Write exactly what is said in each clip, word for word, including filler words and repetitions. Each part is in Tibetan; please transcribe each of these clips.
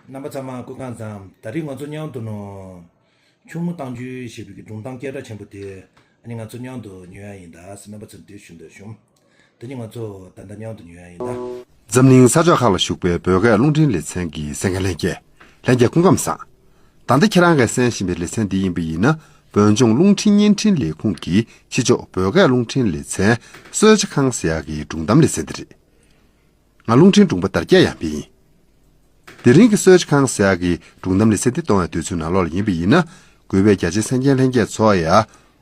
རྣམ་པ་ཚང་མ་སྐུ་ཁམས་བཟང་། ད་རིང་ང་ཚོ་མཉམ་དུ་ནོ། ཆུ་མོ་གཏམ་རྒྱུད་ཞེས་པའི་སྒྲུང་གཏམ་སྐད་གྲགས་ཆེན་པོ་དེ་ཨ་ནི་ང་ཚོ་མཉམ་དུ་ཉོ་ཡ་ཡིན་ད་ཟེར་རྣམ་པ་ཚོར་འདི་ཞུ་འདོད་བྱུང་། དེ་ནི་ང་ཚོ་ད་ལྟ་མཉམ་དུ་ཉོ་ཡ་ཡིན་ད། འཛམ་གླིང་ས་ཕྱོགས་ཁག་ལ་བཞུགས་པའི་བོད་སྐད་རླུང་འཕྲིན་ལེ་ཚན་གྱི་གསན་མཁན་ལྷན་རྒྱས། ལྷན་རྒྱས་སྐུ་ཁམས་བཟང་། ད་ལྟ་ཁྱེད་རང་གིས་གསན་བཞིན་པའི་ལེ་ཚན་འདི་ཡིན་པ་ཡིན་ན། བོད་ལྗོངས་རླུང་འཕྲིན་བརྙན་འཕྲིན་ལས་ཁུངས་ཀྱི་ཕྱི་ཕྱོགས་བོད་སྐད་རླུང་འཕྲིན་ལེ་ཚན་གསོལ་ཇ་ཁང་ཟེར་ཡག་གི་སྒྲུང་གཏམ་ལེ་ཚན་འདི་རེད། ང་རླུང་འཕྲིན་དྲུང་པ་དར་རྒྱས་ཡང་འཕེལ་ཡིན། དེ་རིང་གི་གསོལ་ཇ་ཁང་ཟེར་ཡག་གི་སྒྲུང་གཏམ་ལེ་ཚན་འདི་གཏོང་བའི་དུས་ཚོད་ནང་ལོགས་ལ་ཡིན་པ་ཡིན་ན། གུས་པས་རྒྱ་ཆེའི་གསན་མཁན་ལྷན་རྒྱས་ཚོ་ཡ།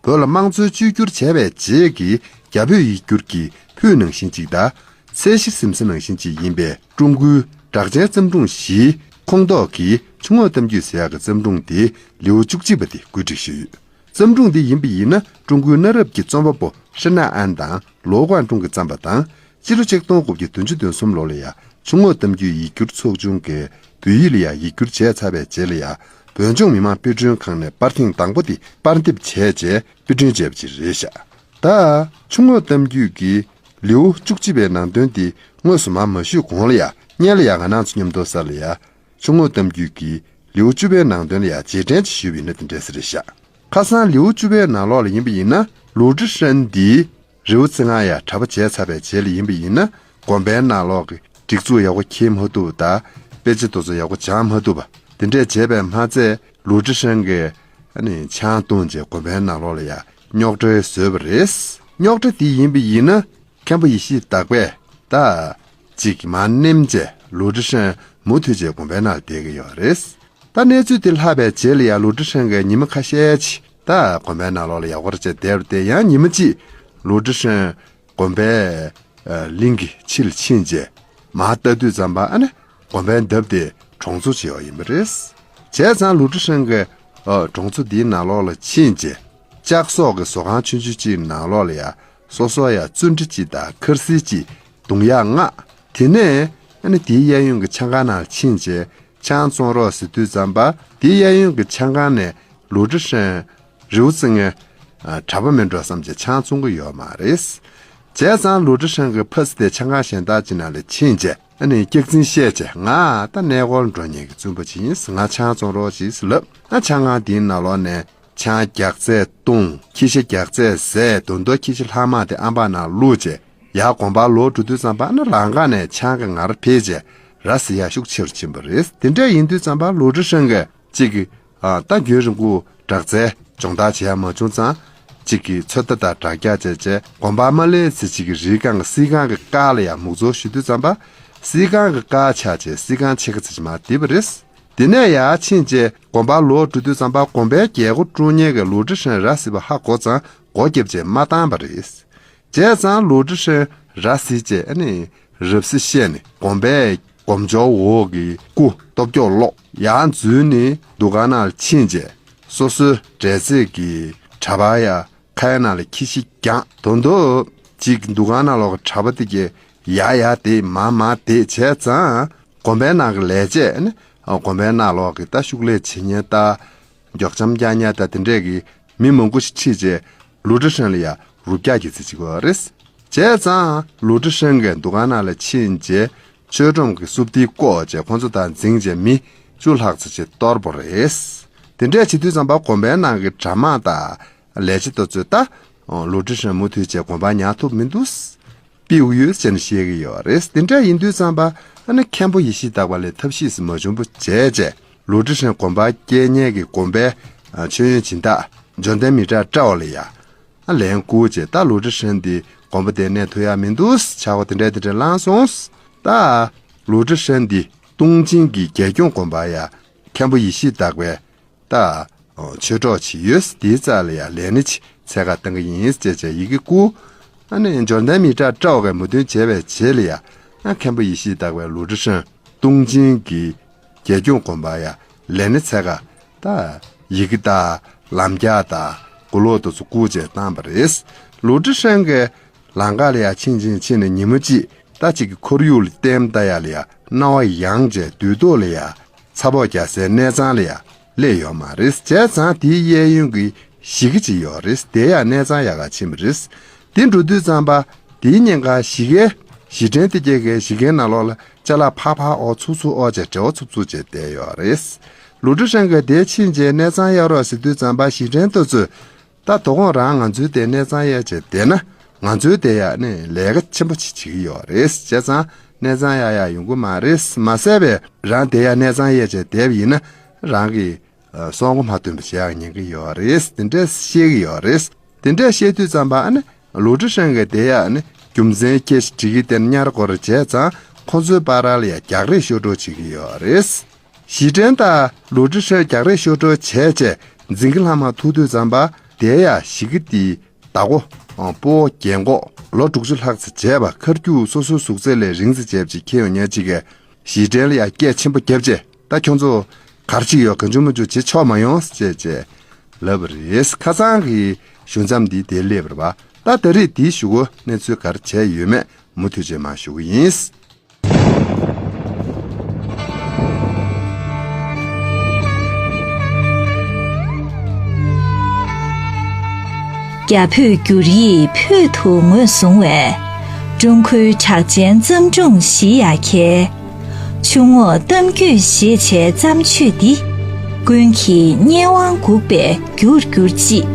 བོད་ལ་དམངས་གཙོའི་བཅོས་བསྒྱུར་བྱས་པའི་རྗེས་ཀྱི་རྒྱ་བོད་ཡིག་སྒྱུར་གྱི་ཕུད་ནང་བཞིན་གཅིག་དང་། ཚད་གཞི་ཟིན་ས་ནང་བཞིན་གཅིག་ཡིན་པའི་ཀྲུང་གོའི་གྲགས་ཅན་བརྩམས་སྒྲུང་བཞིའི་ཁོངས་གཏོགས་ཀྱི་ཆུ་ངོགས་གཏམ་རྒྱུད་ཟེར་ཡག་གི་བརྩམས་སྒྲུང་དེ་ལེའུ་བཅུ་གཅིག་པ་དེ་བཀོད་སྒྲིག་ཞུས་ཡོད། བརྩམས་སྒྲུང་འདི་ཡིན་པ་ཡིན་ན། ཀྲུང་གོའི་གནའ་རབས་ཀྱི་རྩོམ་པ་པོ་ཧྲི་ན་ཨན་དང་ལོའུ་ཀོང་ཀྲུང་གིས་བརྩམས་པ་དང་། སྤྱི་ལོ་ཆིག་སྟོང་དགུ་བརྒྱ་བདུན་ཅུ་དོན་གསུམ་ལོ་ལ་ཡ་ཆུ་ངོགས་གཏམ་རྒྱུད་ཡིག་སྒྱུར་ཚོགས་ཆུང་གིས་བོད་ཡིག་ལ་ཡ་ཡིག་སྒྱུར་བྱས་ཚར་བའི་རྗེས་ལ་ཡ། བོད་ལྗོངས་མི་དམངས་དཔེ་སྐྲུན་ཁང་ནས་པར་ཐེངས་དང་པོ་དེ་པར་འདེབས་བྱས་རྗེས་དཔེ་སྐྲུན་བྱས་པ་ཅིག་རེད་ཤག་ད་ཆུ་ངོགས་གཏམ་རྒྱུད་ཀྱི་ལེའུ་བཅུ་གཅིག་པའི་ནང་དོན་དེ་དངོས་སུ་མར་མ་ཞུས་གོང་ལ་ཡ། སྔོན་ལ་ཡ་ང་རང་ཚོ་མཉམ་དུ་ས་ལ་ཡ། ཆུ་ངོགས་གཏམ་རྒྱུད་ཀྱི་ལེའུ་བཅུ་པའི་ནང་དོན་ལ་ཡ་རྗེས་དྲན་ཅིག་ཞུས་པ་ཡིན་ན་དེ་འདྲས་ཟེར་རེད་ཤག་ཁ་སང་ལེའུ་བཅུ་པའི་ནང་ལོགས་ལ་ཡིན་པ་ཡིན་ན། ལུའུ་ཀྲི་ཧྲན་འདིས་རེའུ་ཙི་ང་ཡ་གྲྭ་པ་བྱས་ཚར་བའི་རྗེས་ལ་ཡིན་པ་ཡིན་ན། དགོན་པའི་ནང་ལོགས་ཀྱི་སྒྲིག་འཛུགས་ཡག་པོ་འཁྱེར་མ་ཐུབ་པ་དང་། དཔེ་ཆ་དེ་ཚོ་ཡག་པོ་སྦྱང་མ་ཐུབ་པ་དེ་འདྲས་བྱས་པས་མ་ཚད། ལུའུ་ཀྲི་ཧྲན་གྱིས་ཨ་ནི་ཆང་བཏུངས་རྗེས་དགོན་པའི་ནང་ལོགས་ལ་ཡ་རྙོག་དྲ་བཟོས་པ་རེད། རྙོག་དྲ་དེ་ཡིན་པ་ཡིན་ན། མཁན་པོ་ཡེ་ཤེས་དག་པས་ད་ཅིག་མར་ནེམ་བྱས་ལུའུ་ཀྲི་ཧྲན་མུ་མཐུད་བྱས་དགོན་པའི་ནང་བསྡད་ཀྱི་ཡོད་རེད། ད་གནས་ཚུལ་དེ་ལྷག་པའི་རྗེས་ལ་ཡ་ལུའུ་ཀྲི་ཧྲན་གྱིས་ཉི་མ་ཁ་ཤས་ཅིག་ད་དགོན་པའི་ནང་ལོགས་ལ་ཡག་པོ་རེ་བྱས་བསྡད་པ་དེ། ཡང་ཉི་མ་གཅིག་ལུའུ་ཀྲི་ཧྲན་དགོན་པའི་ཨ་གླིང་གི་ཕྱི་ལ་ཕྱིན་རྗེས་མར་ལྟ་དུས་ཙམ་པ། ཨ་ནི་དགོན་པའི་འདབས་དེ་གྲོང་ཚོ་ཅིག་ཡོད་ཡིན་པ་རེད། བྱས་ཙང་ལུའུ་ཀྲི་ཧྲན་གྱིས་ཨ་གྲོང་ཚོ་འདིའི་ནང་ལོགས་ལ་ཕྱིན་རྗེས་ལྕགས་སོག་གི་ཟོག་ཁང་ཆུང་ཆུང་གཅིག་ནང་ལོགས་ལ་ཡ་སོ་སོ་ཡ་བཙོན་ཁྲི་གཅིག་དང་འཁར་གསིལ་གཅིག་བརྡུང་ཡག་མངགས། དེ་ནས་ཨ་ནི་དེའི་གཡས་གཡོན་གྱི་ཆང་ཁང་ནང་ཕྱིན་རྗེས་ཆང་བཙོང་རོགས་ཟེར་དུས་ཙམ་པ། དེའི་གཡས་གཡོན་གྱི་ཆང་ཁང་ནས་ལུའུ་ཀྲི་ཧྲན་རེའུ་ཙི་ང་གྲྭ་པ་མིན་འགྲོ་བསམ་བྱས་ཆང་བཙོང་གི་ཡོད་མ་རེད། བྱས་ཙང་ལུའུ་ཀྲི་ཧྲན་གྱིས་ཕ་སི་དེ་ཆང་ཁང་གཞན་དག་ཅིག་ནང་ལ་ཕྱིན་རྗེས་ཨ་ནི་སྐྱག་རྫུན་བཤད་བྱས། ང་ད་གནས་སྐོར་འགྲོ་མཁན་གྱི་བཙུན་པ་ཅིག་ཡིན། ང་ཆང་བཙོང་རོགས་བྱེད་ཟེར་ལབ། ཨ་ཆང་ཁང་དེའི་ནང་ལོགས་ནས་ཆང་རྒྱགས་ཚད་བཏུངས། ཁྱི་ཤ་རྒྱགས་ཚད་བཟས། དོན་དུ་ཁྱི་ཤ་ལྷག་མ་དེ་ཨམ་བག་ནང་བླུགས་བྱས་ཡར་དགོན་པར་ལོག་འགྲོ་དུས་ཙམ་པ། ཨ་ནི་ལམ་ཁ་ནས་ཆང་གི་ངར་འཕེལ་བྱས་ར་བཟི་ཡག་ཤུགས་ཆེ་རུ་ཕྱིན་པ་རེད། དེ་འདྲ་ཡིན་དུས་ཙམ་པ་ལུའུ་ཀྲི་ཧྲན་གྱིས་གཅིག་གི་ཨ་ད་རྒྱུན་རིང་པོ་དྲག་རྩལ་སྦྱོང་བརྡར་བྱེད་ཡག་མ་བྱུང་ཙང་། གཅིག་གི་ཚོད་ལྟ་དང་དྲ་རྒྱ་བྱས་བྱས་དགོན་པ་མ་སླེབས་ཚེ་གཅིག་གི་རི་སྒང་གི་སིལ་སྒང་གི་ཀ་ལ་ཡ་མུག་འཛོལ་ཞུ་དུས་ཙམ་པ། སིལ་སྒང་གི་ཀ་ཆག་བྱས་སིལ་སྒང་ཕྱེད་ཀ་ཙམ་ཅིག་མར་རྡིབ་པ་རེད། དེ་ནས་ཡར་ཕྱིན་རྗེས་དགོན་པར་ལོག་འགྲོ་དུས་ཙམ་པ་དགོན་པའི་རྒྱལ་སྒོ་དཀྲུག་མཁན་གྱིས་ལུའུ་ཀྲི་ཧྲན་ར་བཟི་བ་ཧ་གོ་ཙང་སྒོ་བརྒྱབ་བྱས་མ་བཏང་པ་རེད། བྱས་ཙང་ལུའུ་ཀྲི་ཧྲན་ར་བཟི་བྱས་ཨ་ནི་རབ་བཟི་བཤད་ནས་དགོན་པའི་སྒོ་མཆོར་འོག་གི་སྐུ་སྟོབས་སྐྱོ་ལོག་ཡར་འཛུལ་ནས་འདུ་ཁང་ནང་ལ་ཕྱིན་རྗེས་སོ་སོའི་འབྲས་རྩེ་གི་གྲྭ་པ་ཡ་ཁའི་ནང་ལ་ཁྱི་ཤི་བརྒྱངས། དོན་དུ་གཅིག་འདུ་ཁང་ནང་ལོགས་ཀྱི་གྲྭ་པ་དེ་གས་ཡར་ཡར་བསྡད་མར་མར་བསྡད་བྱས་ཙང་། དགོན་པའི་ནང་གི་ལས་བྱེད་ནི་དགོན་པའི་ནང་ལོགས་ཀྱི་ད་ཤུགས་ལས་བྱེད་མཁན་ད་མགྱོགས་འཇམ་རྒྱག་མཁན་ད་དེ་འདྲས་ཀྱི་མི་མང་པོ་ཞིག་ཁྲིད་རྗེས་ལུའུ་ཀྲི་ཧྲན་ལ་ཡ་རུབ་རྒྱག་གི་རྩིས་བྱེད་དགོས་རེད། བྱས་ཙང་ལུའུ་ཀྲི་ཧྲན་གྱིས་འདུ་ཁང་ནང་ལ་ཕྱིན་རྗེས་མཆོད་སྒྲོམ་གྱི་སྲུབས་དེ་བཀོག་རྗེས་ཁོང་ཚོ་དང་འཛིང་རྗེས་མི་བཅུ་ལྷག་ཙམ་ཞིག་གཏོར་བ་རེད། དེ་འདྲས་བྱེད་དུས་ཙམ་པ་དགོན་པའི་ནང་གི་གྲྭ་དམངས་དང་ལས་བྱེད་དེ་ཚོས་ད་ལུའུ་ཀྲི་ཧྲན་མུ་མཐུད་བྱས་དགོན་པར་ཉར་ཐུབ་མི་འདུག་སྤེལ་ཡོད་ཅེས་ནས་བཤད་ཀྱི་ཡོད་རེད། དེ་འདྲ་ཡིན་དུས་ཙམ་པ་ཨ་ནི་མཁན་པོ་ཡེ་ཤེས་དག་པ་ལས་ཐབས་ཤེས་སུ་མ་བྱུང་པོ་བྱས་རྗེས་ལུའུ་ཀྲི་ཧྲན་དགོན་པར་སྐྱེལ་མཁན་གྱི་དགོན་པའི་མཆོད་ཡོན་སྦྱིན་བདག་འབྱོར་ལྡན་མི་དྲག་བཀྲ་བ་ལ་ཡ་ཨ་ལན་བསྐུར་རྗེས་ད་ལུའུ་ཀྲི་ཧྲན་འདི་དགོན་པ་དེར་གནས་ཐུབ་ཡ་མི་འདུག་ཆག་སྒོ་དེ་འདྲ་དེ་འདྲ་ལངས་སོང་། ད་ལུའུ་ཀྲི་ཧྲན་འདི་ཏུང་ཅིན་གྱི་རྒྱལ་སྐྱོང་དགོན་པ་ཡ་མཁན་པོ་ཡེ་ཤེས་དག་པའི་ད་ཆོས་གྲོགས་ཅིག་ཡོད། དེའི་རྩ་ལ་ཡ་ལས་སྣེ་ཅིག་འཚོལ་ག་བཏང་གི་ཡིན་ཅེས་བྱས་ཡི་གེ་བསྐུར། ཨ་ནི་འབྱོར་ལྡན་མི་དྲག་བཀྲ་བ་གིས་མོས་མཐུན་བྱས་པའི་རྗེས་ལ་ཡ་ཨ་མཁན་པོ་ཡེ་ཤེས་དག་པའི་ལུའུ་ཀྲི་ཧྲན་ཏུང་ཅིན་གྱི་རྒྱལ་སྐྱོང་དགོན་པ་ཡ་ལས་སྣེ་འཚོལ་ག་ད་ཡི་གེ་དང་ལམ་རྒྱགས་དང་མགུར་ཀློག་དེ་ཚོ་བསྐུར་བྱས་བཏང་བ་རེད། ལུའུ་ཀྲི་ཧྲན་གྱིས་ལམ་ཁ་ལ་ཡ་ཕྱིན་ཕྱིན་ཕྱིན་ནས་ཉིན་མོ་གཅིག་ད་གཅིག་གི་ཁོར་ཡུག་ལ་ལྟད་མོ་ལྟ་ཡ་ལ་ཡ་རྣ་བ་ཡངས་བྱས་དུས་ཐོག་ལ་ཡ་ཚ་པོག་རྒྱག་སའི་གནས་ཚང་ལ་ཡ་སླེབས་ཡོད་མ་རེད། བྱས་ཙང་དེའི་གཡས་གཡོན་གྱི་གཞིས་ཀ་ཅིག་ཡོད་རེད། དེ་ཡ་གནས་ཚང་ཡག་ག་ཕྱིན་པ་རེད། དེ་འགྲོ་དུས་ཙམ་པ་དེའི་ཉེན་ཁ་གཞིས་ཀའི་ ཞི་ཁྲོན་བདེ་རྒྱལ་གྱིས་ཞི་རྒན་ནང་ལོགས་ལ་ཅ་ལག་ཕར་ཕར་འོ་ཚུར་ཚུར་འོ་བྱས་འབྲེལ་བ་ཚུབ་ཚུབ་བྱས་བསྡད་ཡོད་རེད། ལུའུ་ཀྲི་ཧྲེང་གིས་དེ་ཕྱིན་རྗེས་གནས་ཚང་གཡར་རོགས་ཟེར་དུས་ཙམ་པ་ཞི་ཁྲོན་ལྟ་ཚུལ། ད་དོ་དགོང་རང་ང་ཚོའི་དེ་གནས་ཚང་གཡར་བྱས་བསྡད་ན་ང་ཚོའི་དེ་ཡ་ནི་ལས་ཀ་ཆེན་པོ་ཅིག་བྱེད་ཀྱི་ཡོད་རེད། བྱས་ཙང་གནས་ཚང་གཡར་ཡ་ཡོང་གི་མ་རེད། མ་ཟད་པའི་རང་དེ་ཡ་གནས་ཚང་གཡར་བྱས་བསྡད་པ་ཡིན་ན་རང་གི་སྲོག་མགོ་མ་ཐོན་པ་བྱེད་ཡག་ཉེན་ཁ་ཡོད་རེད། དེ་འདྲས་བཤད་ཀྱི་ཡོད་རེད། དེ་འདྲས་བཤད་དུས་ཙམ་པ་ཨ་ནི་ལུའུ་ཀྲི་ཧྲེང་གིས་དེ་ཡ་ཨ་ནི་རྒྱུ་མཚན་སྐད་ཆ་དྲི་གི་དེ་ནི་གཉའ་རོགས་རེ་བྱས་ཙང་ཁོང་ཚོའི་བར་ལ་ཡ་རྒྱག་རེས་ཤོར་འགྲོ་བྱེད་ཀྱི་ཡོད་རེད། ཞི་ཁྲོན་དང་ལུའུ་ཀྲི་ཧྲེང་རྒྱག་རེས་ཤོར་འགྲོ་བྱས་བྱས་འཛིང་གི་ལྷག་མ་ཐུག་དུས་ཙམ་པ་དེ་ཡ་ཞི་རྒན་དེའི་བདག་པོ་སྤོ་བོ་རྒན་གོག་ལོ་དྲུག་ཅུ་ལྷག་ཙམ་བྱས་པ་ཁར་རྒྱུག་སོ་སོའི་གཟུགས་ཚད་ལས་རིང་ཙམ་བྱས་པ་ཅིག་ཁྱེར་ཡོང་མཁན་ཅིག་གིས་ཞི་ཁྲོན་ལ་ཡ་སྐད་ཆེན་པོ་བརྒྱབ་བྱས། ད་ཁྱོད་ཚོ་ག་རེ་བྱེད་ཀྱི་ཡོད། གང་བྱུང་མང་བྱུང་བྱེད་ཆོག་མ་ཡོང་ཟེར་བྱས་ལབ་པ་རེད། ཁ་སང་གི་ཞུ་མཚམས་འདི་དེར་སླེབས་པ་རེད་པ། ད་ད་རེས་འདིའི་གཞུག་གུ་གནས་ཚུལ་ག་རེ་བྱས་ཡོད་མེད་མུ་མཐུད་བྱས་མར་ཞུ་གི་ཡིན། རྒྱ་བོད་བསྒྱུར་ཡིག་བོད་དུ་ངོས་བཟུང་བའི། ཀྲུང་གོའི་གྲགས་ཅན་བརྩམས་སྒྲུང་བཞི་ཡ་གྱལ། ཆུ་ངོགས་གཏམ་རྒྱུད་ཞེས་བྱའི་བརྩམས་ཆོས་འདི། ཀུན་གྱིས་སྙན་དབང་འགུགས་པའི་རྒྱུར་གྱུར་ཅིག།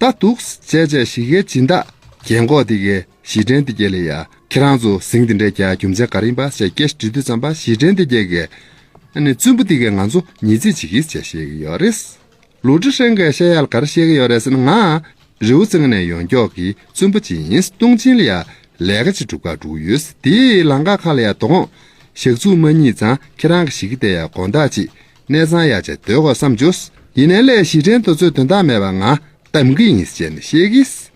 ད་འདུག་སེ་བྱས་བྱས་ཞི་རྒན་སྦྱིན་བདག་རྒན་གོག་དེ་གིས་ཞི་ཁྲོན་བདེ་རྒྱལ་ལ་ཡ་ཁྱེད་རང་ཚོ་ཟིང་དེ་འདྲའི་རྒྱག་རྒྱུ་མཚན་ག་རེ་ཡིན་པ་ཞེས་སྐད་ཆ་དྲིས་དུས་ཙམ་པ་ཞི་ཁྲོན་བདེ་རྒྱལ་གྱིས་ཨ་ནི་བཙུན་པོ་དེ་གས་ང་ཚོ་ཉེས་རྩིས་བྱེད་ཀྱི་ཟེར་བཤད་ཀྱི་ཡོད་རེད། ལུའུ་ཀྲི་ཧྲེང་གིས་བཤད་ཡག་ལ་ག་རེ་བཤད་ཀྱི་ཡོད་རེད་ཟེར་ན། ང་རི་བོ་རྩེ་ལྔ་ནས་ཡོང་མགྱོགས་ཀྱི་བཙུན་པོ་ཅིག་ཡིན། ཏུང་ཅིན་ལ་ཡ་ལས་ཀ་ཅིག་སྒྲུབ་གར་འགྲོ་གི་ཡོད། དེའི་ལམ་ཁ་ཁ་ལ་ཡ་དོ་དགོང་ཞག་ཚུགས་མ་རྙེད་ཙང་ཁྱེད་རང་གི་ཞི་རྒན་དེ་ཡ་དགོང་དག་ཅིག་གནས་ཚང་གཡར་བྱས་སྡོད་དགོས་བསམ་བྱུང་། ཡིན་ནའི་ལས་ཞི་ཁྲོན་དེ་ཚོས་དོན་དག་མེད་པ་ང་གཏམ་གི་ཡིན་ཟེར་ནས་བཤད་ཀྱིས།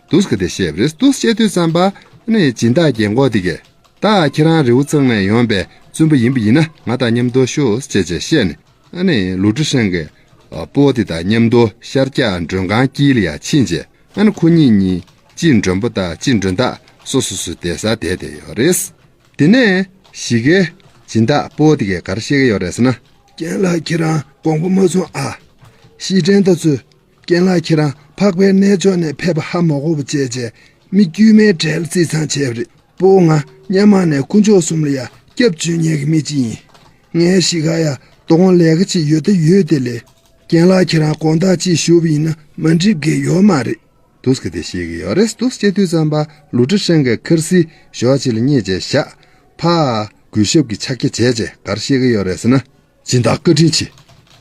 འདུག་སེ་ག་དེ་བཤད་པ་རེད། འདུག་སེ་བཤད་དུས་ཙམ་པ་ནི་སྦྱིན་བདག་རྒན་གོག་དེ་གས། ད་ཁྱེད་རང་རི་བོ་རྩེ་ལྔ་ནས་ཡོང་པའི་བཙུན་པོ་ཡིན་པ་ཡིན་ན་ང་དང་མཉམ་དུ་ཤོག་ཅེས་བྱས་བཤད་ནས། ཨ་ནི་ལུའུ་ཀྲི་ཧྲེང་གིས་སྤོ་བོ་དེ་དང་མཉམ་དུ་ཤར་རྒྱག་མགྲོན་ཁང་དཀྱིལ་ལ་ཡ་ཕྱིན་བྱས། ཨ་ནི་ཁོ་གཉིས་གཉིས་གཅིག་མགྲོན་པོ་དང་གཅིག་མགྲོན་བདག་སོ་སོ་སོའི་བསྡད་སར་བསྡད་བསྡད་ཡོད་རེད། དེ་ནས་ཞི་རྒན་སྦྱིན་བདག་སྤོ་བོ་དེ་གས་ག་རེ་བཤད་ཀྱི་ཡོད་རེད་ཟེར་ན། རྒན་ལགས་ཁྱེད་རང་དགོངས་པ་མ་ཚོམ་ཨ། ཞི་ཁྲོན་དེ་ཚོས། རྒན་ལགས་ཁྱེད་རང་འཕགས་པའི་གནས་མཆོག་ནས་ཕེབས་པ་ཧ་མ་གོ་བ་བྱས་བྱས་མི་དཀྱུས་མའི་གྲལ་ལ་བརྩིས་ཚང་བྱས་པ་རེད། སྤོ་བོ་ང་སྔོན་མ་ནས་དཀོན་མཆོག་གསུམ་ལ་ཡ་སྐྱབས་བཅོལ་མཁན་གྱི་མི་གཅིག་ཡིན། ངའི་གཞིས་ཀ་ཡ་དོ་དགོང་ལས་ཀ་ཅིག་ཡོད་ད་ཡོད་དེ་ལས། རྒན་ལགས་ཁྱེད་རང་དགོང་དག་ཅིག་བཞུགས་པ་ཡིན་ན་མ་འགྲིག་གི་ཡོད་མ་རེད། འདུག་སེ་ག་དེ་བཤད་ཀྱི་ཡོད་རེད། འདུག་སེ་བཤད་དུས་ཙམ་པ་ལུའུ་ཀྲི་ཧྲེང་གིས་ཁར་སི་ཞོག་ཅིག་ལ་བསྙེས་བྱས་བཞག་ཕར་གུས་ཞབས་ཀྱི་ཕྱག་རྒྱ་བྱས་བྱས་ག་རེ་བཤད་ཀྱི་ཡོད་རེད་ཟེར་ན། སྦྱིན་བདག་བཀའ་དྲིན་ཆེ།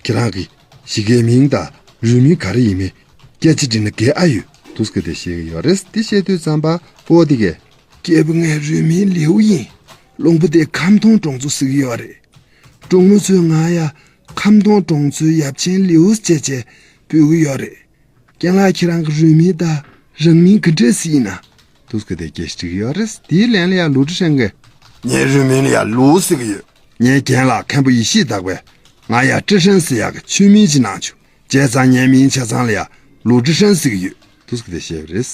ཁྱེད་རང་གི་ཞི་རྒན་མིང་དང་རུས་མིང་ག་རེ་ཡིན་མིན་སྐད་ཆ་དྲིས་ན་དགའ་ཨ་ཡོད། འདུག་སེ་ག་དེ་བཤད་ཀྱི་ཡོད་རེད། དེ་བཤད་དུས་ཙམ་པ་སྤོ་བོ་དེ་གས། སྐྱེས་བུ་ངའི་རུས་མིང་ལེའུ་ཡིན། ལུང་པ་དེ་ཁམ་སྡོང་གྲོང་ཚོ་ཟེར་གྱི་ཡོད་རེད། གྲོང་མི་ཚོས་ང་ཡ་ཁམ་སྡོང་གྲོང་ཚོའི་ཡབ་ཆེན་ལེའུ་ཟེར་བྱས་འབོད་ཀྱི་ཡོད་རེད། རྒན་ལགས་ཁྱེད་རང་གི་རུས་མིང་དང་རང་མིང་ག་འདྲས་ཟེར་ཡིན་ན། འདུག་སེ་ག་དེ་སྐད་ཆ་དྲིས་ཀྱི་ཡོད་རེད། དེའི་ལན་ལ་ཡ་ལུའུ་ཀྲི་ཧྲེང་གིས། ངའི་རུས་མིང་ལ་ཡ་ལུའུ་ཟེར་གྱི་ཡོད། ངའི་རྒན་ལགས་མཁན་པོ་ཡེ་ཤེས་བདག་པས་ང་ཡ་ཀྲི་ཧྲེང་ཟེར་ཡག་གི་ཆོས་མིང་ཅིག་གནང་བྱུང་། བྱས་ཙང་ངའི་མིང་ཆ་ཚང་ལ་ཡ་ལུའུ་ཀྲི་ཧྲེང་ཟེར་གྱི་ཡོད། འདུག་སེ་ག་དེ་བཤད་པ་རེད།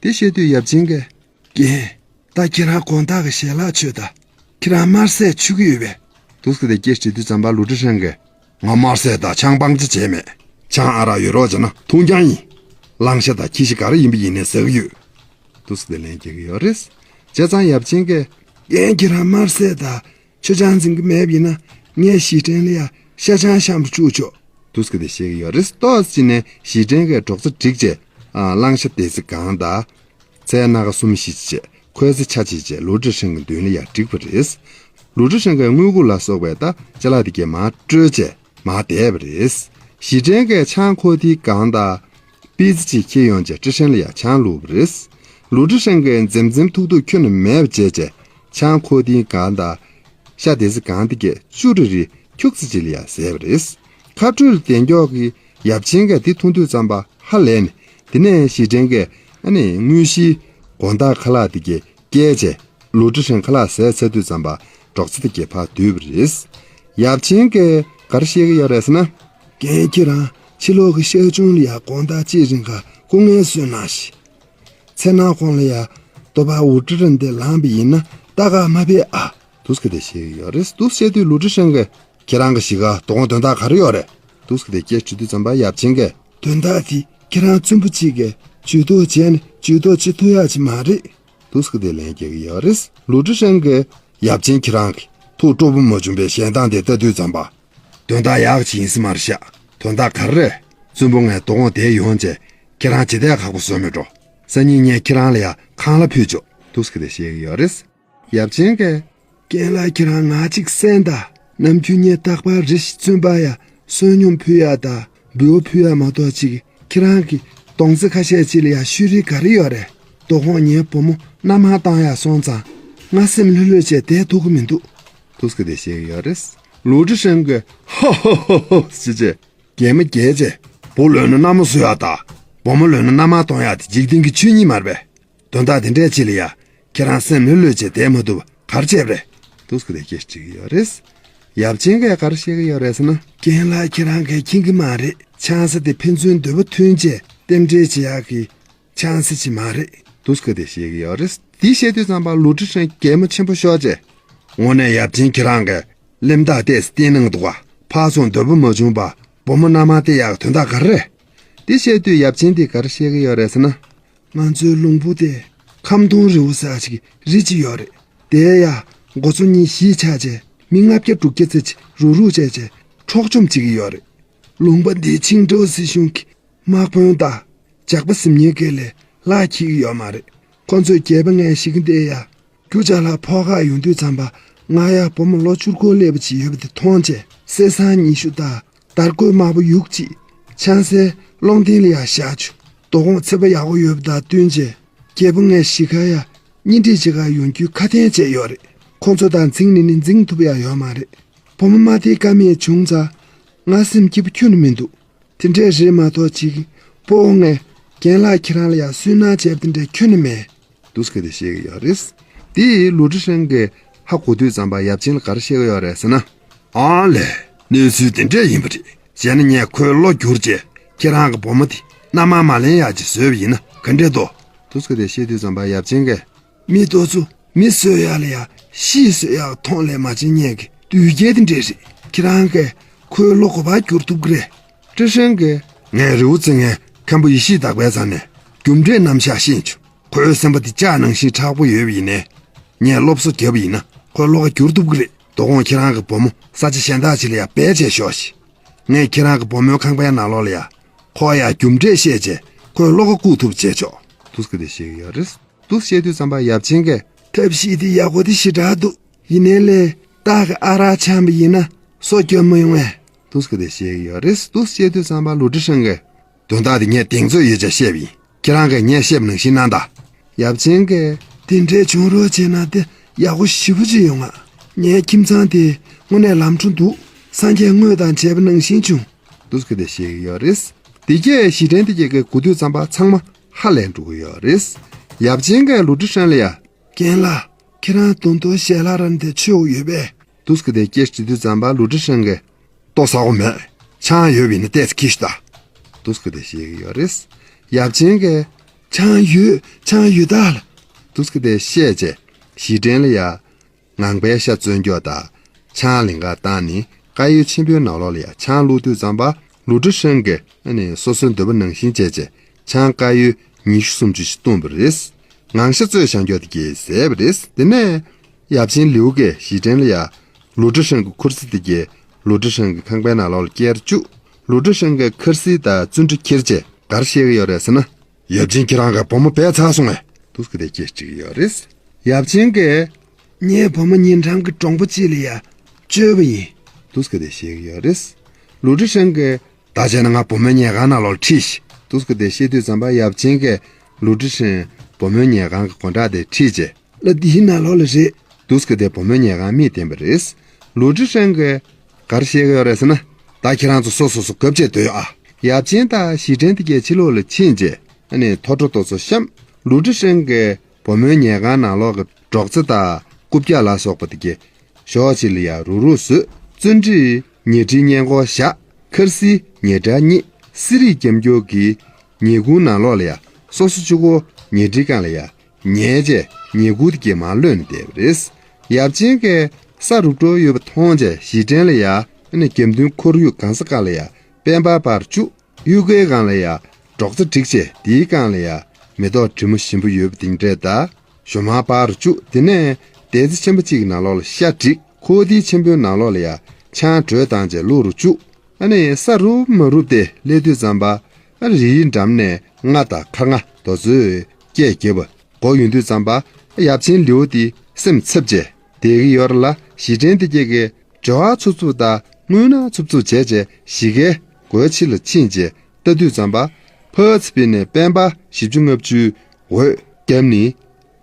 དེ་བཤད་དུས་ཡབ་ཆེན་གྱིས། རྒན། ད་ཁྱེད་རང་དགོང་དག་གི་ཞལ་ལག་མཆོད་དང་། ཁྱེད་རང་དམར་ཟས་མཆོད་ཀྱི་ཡོད་པས། འདུག་སེ་ག་དེ་སྐད་ཆ་དྲིས་དུས་ཙམ་པ་ལུའུ་ཀྲི་ཧྲེང་གིས། ང་དམར་ཟས་དང་ཆང་སྤང་བྱ་བྱས་མེད། ཆང་ཨ་རག་ཡོད་རོགས་བྱས་ན་འཐུང་རྐྱང་ཡིན། གླང་ཤ་དང་ཁྱི་ཤ་ག་རེ་ཡིན་པ་ཡིན་ནའི་ཟ་གི་ཡོད། འདུག་སེ་ག་དེ་ལན་རྒྱག་གི་ཡོད་རེད། བྱས་ཙང་ཡབ་ཆེན་གྱིས། རྒན་ཁྱེད་རང་དམར་ཟས་དང་མཆོད་ཆང་འཛིན་གྱི་མེད་པ་ཡིན་ན་ངས་ཞི་ཁྲོན་ལ་ཡ་ཤ་ཆང་བཤམས་པ་བཅུག་ཆོག། འདུག་སེ་ག་དེ་བཤད་ཀྱི་ཡོད་རེད། ཏོག་ཙམ་ནས་ཞི་ཁྲོན་གྱིས་འབྲོག་རྩྭ་བསྒྲིགས་བྱས། ཨ། གླང་ཤ་སྡེར་རྩི་གང་དང་། ཚལ་སྣ་ཁ་གསུམ་བཞི་བྱས། ཁོལ་ས་ཆ་བྱས་བྱས་ལུའུ་ཀྲི་ཧྲེང་གི་མདུན་ལ་ཡ་བསྒྲིགས་པ་རེད། ལུའུ་ཀྲི་ཧྲེང་གིས་དངུལ་ཁུག་ལ་སོགས་པའི་ད་ཅ་ལག་དེ་གས་མར་སྤྲོད་བྱས་མར་བསྡད་པ་རེད། ཞི་ཁྲོན་གྱིས་ཆང་ཁོག་ཐིག་གང་དང་། པི་ཙི་ཅིག་འཁྱེར་ཡོང་བྱས་ཀྲི་ཧྲེང་ལ་ཡ་ཆང་བླུགས་པ་རེད། ལུའུ་ཀྲི་ཧྲེང་གིས་འཛེམ་འཛེམ་ཐུག་ཐུག་ཁྱོན་ནས་མེད་པ་བྱས་བྱས་ཆང་ཁོག་ཐིག་གང་དང་། ཤ་སྡེར་རྩི་གང་དེ་གས་ཅུ་རེ་རེ་ཁྱུག་ཙམ་ཅིག་ལ་ཡ་ཟས་པ་རེད། ཁ་སྤྲོད་ལ་བསྡད་མགྱོགས་ཀྱི་ཡབ་ཆེན་གྱིས་དེ་འཐུང་དུས་ཙམ་པ་ཧ་ལས་ནས། དེ་ནས་ཞི་ཁྲོན་གྱིས་ཨ་ནི་དངོས་གཞིའི་དགོང་དག་ཁ་ལག་དེ་གས་བསྐྱལ་བྱས་ལུའུ་ཀྲི་ཧྲེང་ཁ་ལག་ཟས་ཚར་དུས་ཙམ་པ་འབྲོག་རྩྭ་དེ་གས་ཕར་བསྡུས་པ་རེད། ཡབ་ཆེན་གྱིས་ག་རེ་བཤད་ཀྱི་ཡོད་རེད་ཟེར་ན། རྒན་ཁྱེད་རང་ཕྱི་ལོགས་ཀྱི་ཤག་ཆུང་ལ་ཡ་དགོང་དག་གཅིག་རིང་ག་སྐུ་ངལ་གསོ་གནང་ཞིག་ཚེ་ནང་ཁོང་ལ་ཡ་དོ་པ་འུར་ཏྲི་ར་འདི་ལངས་པ་ཡིན་ན་ལྟ་ག་མ་ཕེབས་ཨ། དུས་སྐབས་དེ་བཤད་ཀྱི་ཡོད་རེད། དུས་བཤད་དུས་ལུའུ་ཀྲི་ཧྲན་གྱིས་ཁྱེད་རང་གི་གཤིས་ཀ་དོ་དགོང་དོན་དག་ག་རེ་ཡོད་རེད། དུས་སྐབས་དེ་སྐད་དྲིས་དུས་ཙམ་པ་ཡབ་ཆེན་གྱིས། དོན་དག་དེ་ཁྱེད་རང་བཙུན་པོ་གཅིག་གིས་ཇུས་གཏོགས་བྱས་ནས་ཇུས་གཏོགས་བྱེད་ཐུབ་ཡག་ཅིག་མ་རེད། དུས་སྐབས་དེ་ལན་རྒྱག་གི་ཡོད་རེད། ལུའུ་ཀྲི་ཧྲན་གྱིས་ཡབ་ཆེན་ཁྱེད་རང་གིས་ཐུགས་སྤྲོ་པོ་མ་བྱུང་བའི་ཞལ་ཐང་དེ་ལྟ་དུས་ཙམ་པ། དོན་དག་ཡག་ཅིག་ཡིན་ས་མ་རེད་ཤག་དོན་དག་ག་རེ་རེད། བཙུན་པོ་ངས་དོ་དགོང་དེར་ཡོང་བྱས་ཁྱེད་རང་ཇི་ལྟར་ཁག་པོ་བཟོ་མི་འགྲོ། སང་ཉིན་ངས་ཁྱེད་རང་ལ་ཡ་ཁང་གླ་ཕུལ་ཆོག་དུས་སྐབས་དེ་བཤད་ཀྱི་ཡོད་རེད། ཡབ་ཆེན་གྱིས། རྒན་ལགས་ཁྱེད་རང་ང་གཅིག་གསན་དང་། ནམ་རྒྱུན་ངས་རྟག་པར་རེ་ཞིག་བཙུན་པར་ཡ་བསོད་སྙོམས་ཕུལ་ཡ་དང་འབུལ་བ་ཕུལ་ཡ་མ་གཏོགས་ཅིག་ཁྱེད་རང་གི་གདོང་རྩེ་ཁ་ཤས་ཅིག་ལ་ཡ་ཤུལ་རིས་ག་རེ་ཡོད་རེད། དོ་དགོང་ངའི་བུ་མོ་མནའ་མ་བཏང་ཡ་སོང་ཙང་ང་སེམས་ལྷོད་ལྷོད་བྱས་བསྡད་ཐུབ་ཀྱི་མི་འདུག་དུས་སྐབས་དེ་བཤད་ཀྱི་ཡོད་རེད། ལུའུ་ཀྲི་ཧྲན་གྱིས་ཧོ་ཧོ་ཧོ་ཧོ་ཟེར་བྱས། གད་མོ་བགད་བྱས། བུ་ལོན་ན་མནའ་མ་བཟོ་ཡ་དང་། བུ་མོ་ལོན་ན་མནའ་མ་གཏོང་ཡ་དེ་འཇིག་རྟེན་གྱི་ཆོས་ཉིད་མ་རེད་པས། དོན་དག་དེ་འདྲས་ཅིག་ལ་ཡ། ཁྱེད་རང་སེམས་ལྷོད་ལྷོད་བྱས་བསྡད་མ་ཐུབ་པ་ག་རེ་བྱས་པ་རེད། དུས་སྐབས་དེ་སྐད་དྲིས་ཀྱི་ཡོད་རེད། ཡབ་ཆེན་གྱིས་ག་རེ་བཤད་ཀྱི་ཡོད་རེད་ཟེར་ན། རྒན་ལགས་ཁྱེད་རང་གིས་མཁྱེན་གྱི་མ་རེད། ཆང་ས་དེ་ཕན་ཚུན་འདོད་པ་མཐུན་བྱས་རྟེན་འབྲེལ་བྱེད་ཡག་གི་ཆང་ས་ཅིག་མ་རེད། དུས་སྐབས་དེ་བཤད་ཀྱི་ཡོད་རེད། དེ་བཤད་དུས་ཙམ་པ་ལུའུ་ཀྲི་ཧྲན་གད་མོ་ཆེན་པོ་ཤོར་བྱས། དངོས་གནས་ཡབ་ཆེན་ཁྱེད་རང་གིས་གླེན་རྟགས་ཏོག་ཙམ་བསྟན་གནང་འདུག་ག་ཕར་ཚུར་འདོད་པ་མ་བྱུང་བར་བུ་མོ་མནའ་མ་སྟེར་ཡག་དོན་དག་ག་རེ་རེད། དེ་བཤད་དུས་ཡབ་ཆེན་དེས་ག་རེ་བཤད་ཀྱི་ཡོད་རེད་ཟེར་ན། ང་ཚོའི་ལུང་པ་དེ་ཁམ་སྡོང་རི་བོ་ཟེར་ཅིག་རི་ཅིག་ཡོད་རེད། དེ་ཡ་འགོ་ཚོ་གཉིས་གཞིས་ཆགས་བྱས་མི་ལྔ་བརྒྱ་དྲུག་བརྒྱ་ཙམ་ཅིག་རུག་རུག་བྱས་བྱས་འཕྲོག་བཅོམ་བྱེད་ཀྱི་ཡོད་རེད། ལུང་པ་འདི་ཆིང་ཀྲོའུ་སྲིད་གཞུང་གི་དམག་དཔོན་དང་ཇག་པ་གཟིམ་ཉལ་གྱི་ལས་ལྷག་འཁྱེར་གྱི་ཡོད་མ་རེད། ཁོ་ཚོས་རྒྱལ་པོ་ངའི་གཞིས་ཀ་འདི་ཡ། རྒྱུ་ཅ་ལག་ཕོགས་ཁག་ཡོང་དུས་ཙམ་པ་ང་ཡ་བུ་མོ་ལོ་བཅུ་དགུ་སླེབས་པ་ཅིག་ཡོད་པ་དེ་མཐོང་བྱས་གསེར་སྲང་ཉི་ཤུ་དང་དར་གོས་དམར་པོ་ཡུག་གཅིག་ཆང་སའི་སློང་རྟེན་ལ་ཡ་བཞག་བྱུང་། དོ་དགོང་ཚོད་དཔག་ཡག་པོ་ཡོད་པ་དང་བསྟུན་བྱས་རྒྱལ་པོ་ངའི་གཞིས་ཀ་ཡ་གཉེན་སྒྲིག་བྱེད་གར་ཡོང་རྒྱུའི་ཁ་དན་བྱས་ཡོད་རེད། ཁོ་ཚོ་དང་འཛིང་ནས་ནི་འཛིང་ཐུབ་ཡ་ཡོད་མ་རེད། བུ་མོ་མ་དེའི་ཀ་མེད་བྱུང་ཙང་ང་སེམས་སྐྱིད་པོ་ཁྱོན་ནས་མི་འདུག་དེ་འདྲས་རེད་མ་གཏོགས་ཅིག་སྤོ་བོ་ངས་རྒན་ལགས་ཁྱེད་རང་ལ་ཡ་སུན་སྣང་བྱས་པ་དེ་འདྲས་ཁྱོན་ནས་མེད། དུས་སྐབས་དེ་བཤད་ཀྱི་ཡོད་རེད། དེ་ཡིས་ལུའུ་ཀྲི་ཧྲན་གྱིས་ཧ་གོ་དུས་ཙམ་པ་ཡབ་ཆེན་ལ་ག་རེ་བཤད་ཀྱི་ཡོད་རེད་ཟེར་ན། ཨང་ལས། གནས་ཚུལ་དེ་འདྲས་ཡིན་པ་རེད། བྱས་ན་ངས་ཁོའི་བློ་བསྒྱུར་བྱས་ཁྱེད་རང་གི་བུ་མོ་དེ་མནའ་མ་མ་ལེན་ཡག་ཅིག་བཟོས་པ་ཡིན་ན་ག་འདྲས་འདུག་དུས་སྐབས་དེ་བཤད་དུས་ཙམ་པ་ཡབ་ཆེན་གྱིས། མི་དེ་ཚོ་མི་གསོད་ཡག་ལ་ཡ་ཤི་གསོད་ཡག་མཐོང་ལས་མ་བྱེད་མཁན་གྱི་བདུད་རྒྱལ་དེ་འདྲས་རེད། ཁྱེད་རང་གིས་ཁོའི་བློ་ག་པར་བསྒྱུར་ཐུབ་ཀྱི་རེད། ཀྲི་ཧྲན་གྱིས། ངས་རི་བོ་རྩེ་ལྔའི་མཁན་པོ་ཡེ་ཤེས་དག་པའི་རྩ་ནས་རྒྱུ་འབྲས་རྣམ་གཞག་ཤེས་བྱུང་། ཁོའི་སེམས་པ་འདི་ལྕགས་ནང་བཞིན་མཁྲེགས་པོ་ཡོད་པ་ཡིན་ནའི། ངས་སློབ་གསོ་བརྒྱབ་པ་ཡིན་ན་ཁོའི་བློ་ཁ་བསྒྱུར་ཐུབ་ཀྱི་རེད། དོ་དགོང་ཁྱེད་རང་གི་བུ་མོ་ས་ཆ་གཞན་དག་ཅིག་ལ་ཡ་བེད་སྤྱད་ཤོག་ཅིག་ངས་ཁྱེད་རང་གི་བུ་མོའི་ཁང་པའི་ནང་ལོགས་ལ་ཡ། ཁོ་ཡ་རྒྱུ་འབྲས་བཤད་བྱས་ཁོའི་བློ་ཁ་བསྐུར་ཐུབ་བྱས་ཆོག་དུས་སྐབས་དེ་བཤད་ཀྱི་ཡོད་རེད། དུས་བཤད་དུས་ཙམ་པ་ཡབ་ཆེན་གྱིས། ཐབས་ཤེས་དེ་ཡག་པོ་དེ་ཞེ་དྲག་འདུག་ཡིན་ནའི་ལས་སྟག་གི་ཨ་རག་འཆམ་པ་ཡིན་ན་སོ་སྐྱོ་མི་ཡོང་ངས། དུས་སྐབས་དེ་བཤད་ཀྱི་ཡོད་རེད། དུས་བཤད་དུས་ཙམ་པ་ལུའུ་ཀྲི་ཧྲན་གྱིས། དོན་དག་དེ་ངས་གདེང་ཚོད་ཡོད་ཅེས་བཤད་པ་ཡིན། ཁྱེད་རང་གིས་ངས་བཤད་པ་ནང་བཞིན་གནང་དང་། ཡབ་ཆེན་གྱིས། དེ་འདྲའི་བྱུང་རོགས་བྱས་ན་དེ་ཡག་པོ་ཞེ་པོ་ཅིག་ཡོང་ང་། ངའི་ཁྱིམ་ཚང་དེ་དངོས་གནས་ལམ་འགྲོ་འདུག་སངས་རྒྱས་དངོས་དང་མཇལ་བ་ནང་བཞིན་བྱུང་། དུས་སྐབས་དེ་བཤད་ཀྱི་ཡོད་རེད། དེ་གས་གཞིས་ཁྲིམས་དེ་གས་གུས་དུས་ཙམ་པ་ཚང་མ་ཧ་ལས་འགྲོ་གི་ཡོད་རེད། ཡབ་ཆེན་གྱིས་ལུའུ་ཀྲི་ཧྲན་ལ་ཡ། རྒན་ལགས། ཁྱེད་རང་དུང་དུང་ཞལ་ལག་ར་འདི་མཆོད་ཡོད་པས། དུས་སྐབས་དེ་སྐད་དྲིས་དུས་ཙམ་པ་ལུའུ་ཀྲི་ཧྲན་གྱིས། ལྟོ་ཟ་དགོས་མེད། ཆང་ཡོད་པ་ཡིན་ན་ཏོག་ཙམ་ཁྱེར་ཤོག་དང་། དུས་སྐབས་དེ་བཤད་ཀྱི་ཡོད་རེད། ཡབ་ཆེན་གྱིས། ཆང་ཡོད། ཆང་ཡོད་ད་ལ། དུས་སྐབས་དེ་བཤད་བྱས། གཞིས་ཁྲིམས་ལ་ཡ། ངང་པའི་ཤ་བཙོན་འཇོག་དང་། ཆང་ལིང་ག་བཏང་ནས་དཀར་ཡོལ་ཆེན་པོའི་ནང་ལོགས་ལ་ཡ་ཆང་བླུགས་དུས་ཙམ་པ་ལུའུ་ཀྲི་ཧྲན་གྱིས་ཨ་ནི་སོ་སོའི་འདོད་པ་ནང་བཞིན་བྱས་བྱས་ཆང་དཀར་ཡོལ་ཉི་ཤུ་སུམ་ཅུ་ཞིག་བཏུངས་པ་རེད། ངང་ཤ་བཙོས་བཞག་འཇོག་དེ་གས་བཟས་པ་རེད། དེ་ནས་ཡབ་ཆེན་ལིའུ་གིས་གཞིས་ཁྲིམས་ལ་ཡ་ལུའུ་ཀྲི་ཧྲན་གྱི་ཁུར་སི་དེ་གས་ལུའུ་ཀྲི་ཧྲན་གྱི་ཁང་པའི་ནང་ལོགས་ལ་བསྐྱལ་བཅུག་ལུའུ་ཀྲི་ཧྲན་གྱིས་ཁུར་སི་དང་བཙུན་ཁྲི་ཁྱེར་བྱས་ག་རེ་བཤད་ཀྱི་ཡོད་རེད་ཟེར་ན། ཡབ་ཆེན་ཁྱེད་རང་གི་བུ་མོ་བས་ཚར་སོང་ངས། དུས་སྐབས་དེ་སྐད་དྲིས་ཀྱི་ཡོད་རེད། ཡབ་ཆེན་གྱིས། ངའི་བུ་མོ་ཉེ་འགྲམ་གྱི་གྲོང་པ་གཅིག་ལ་ཡ་བཅོལ་བ་ཡིན། དུས་སྐབས་དེ་བཤད་ཀྱི་ཡོད་རེད། ལུའུ་ཀྲི་ཧྲན་གྱིས། ད་བྱས་ན་ང་བུ་མོའི་ཉལ་ཁང་ནང་ལོགས་ལ་ཁྲིད་ཤིག་དུས་སྐབས་དེ་བཤད་དུས་ཙམ་པ་ཡབ་ཆེན་གྱིས་ལུའུ་ཀྲི་ཧྲན་བུ་མོའི་ཉལ་ཁང་གི་སྒོ་འགྲམ་དེ་ཁྲིད་བྱས། ལ་འདིའི་ནང་ལོགས་ལ་རེད། དུས་སྐབས་དེ་བུ་མོའི་ཉལ་ཁང་མིས་བསྟན་པ་རེད། ལུའུ་ཀྲི་ཧྲན་གྱིས། ག་རེ་བཤད་ཀྱི་ཡོད་རེད་ཟེར་ན། ད་ཁྱེད་རང་ཚོ་སོ་སོ་སོ་གབ་བྱས་སྡོད་ཨ། ཡབ་ཆེན་དང་གཞིས་ཁྲིམས་དེ་གས་ཕྱི་ལོགས་ལ་ཕྱིན་རྗེས་ཨ་ནི་ཐོ་ཊོ་ཏོ་ཚོ་བཤམས། ལུའུ་ཀྲི་ཧྲན་གྱིས་བུ་མོའི་ཉལ་ཁང་ནང་ལོགས་ཀྱི་སྒྲོག་ཙེ་དང་རྐུབ་བཀྱག་ལ་སོགས་པ་དེ་གས་ཞོགས་ཕྱི་ལ་ཡ་རུག་རུག་བཟོས། བཙུན་ཁྲིས་ཉལ་ཁྲིའི་སྔས་མགོར་བཞག་ཁུར་སིའི་ཉལ་ཁྲི་གཉིས། གསེར་རིས་རྒྱབ་སྐྱོར་གྱི་ཉལ་ཁུང་ནང་ལོགས་ལ་ཡ་སོ་སོ་གཅིག་པོ་ཉལ་ཁྲིའི་སྒང་ལ་ཡ། ཉལ་བྱས་ཉལ་ཁུག་དེ་གས་མར་གློད་ནས་བསྡད་པ་རེད། ཡབ་ཆེན་གྱིས་ས་རུབ་འགྲོ་ཡོད་པ་མཐོང་བྱས་གཞིས་ཁྲན་ལ་ཡ་ཨ་ནི་རྒྱབ་མདུན་ཁོར་ཡུག་གང་ས་གང་ལ་ཡ་དཔལ་འབར་ཕར་བཅུག་གཡུལ་ཁའི་སྒང་ལ་ཡ་འབྲོག་རྩྭ་བསྒྲིགས་བྱས་དེའི་སྒང་ལ་ཡ་མེ་ཏོག་དྲི་མོ་ཞིམ་པོ་ཡོད་པ་དེ་འདྲས་དང་ཞོ་མར་ཕར་བཅུག་དེ་ནས་དེ་ཚེ་ཆེན་པོ་གཅིག་གི་ནང་ལོགས་ལ་ཤ་བསྒྲིགས། ཁོ་དེའི་ཆེན་པོའི་ནང་ལོགས་ལ་ཡ་ཆང་དྲོད་བཏང་བྱས་བླུགས་རུ་བཅུག་ཨ་ནི་ས་རུབ་མ་རུབ་དེ་སླེབས་དུས་ཙམ་པ་ཨ་རིའི་འགྲམ་ནས་རྔ་དང་འཁར་རྔ་དེ་ཚོས་སྐད་རྒྱབ་པ་གོ་ཡོང་དུས་ཙམ་པ་ཡབ་ཆེན་ལེའུ་དེ་སེམས་འཚབ་བྱས་བསྡད་ཀྱི་ཡོད་རེད་ལ། གཞིས་ཁྲན་དེ་གྱད་ཀྱིས་སྦྱོར་བ་འཚུབ་འཚུབ་དང་རྔུལ་ནག་འཚུབ་འཚུབ་བྱས་བྱས་གཞིས་ཀའི་སྒོའི་ཕྱི་ལ་ཕྱིན་བྱས་ལྟ་དུས་ཙམ་པ་ཕར་ཚུར་ཕྱིན་ནས་དཔལ་འབར་བཞི་བཅུ་ལྔ་བཅུའི་འོད་བརྒྱབ་ནས་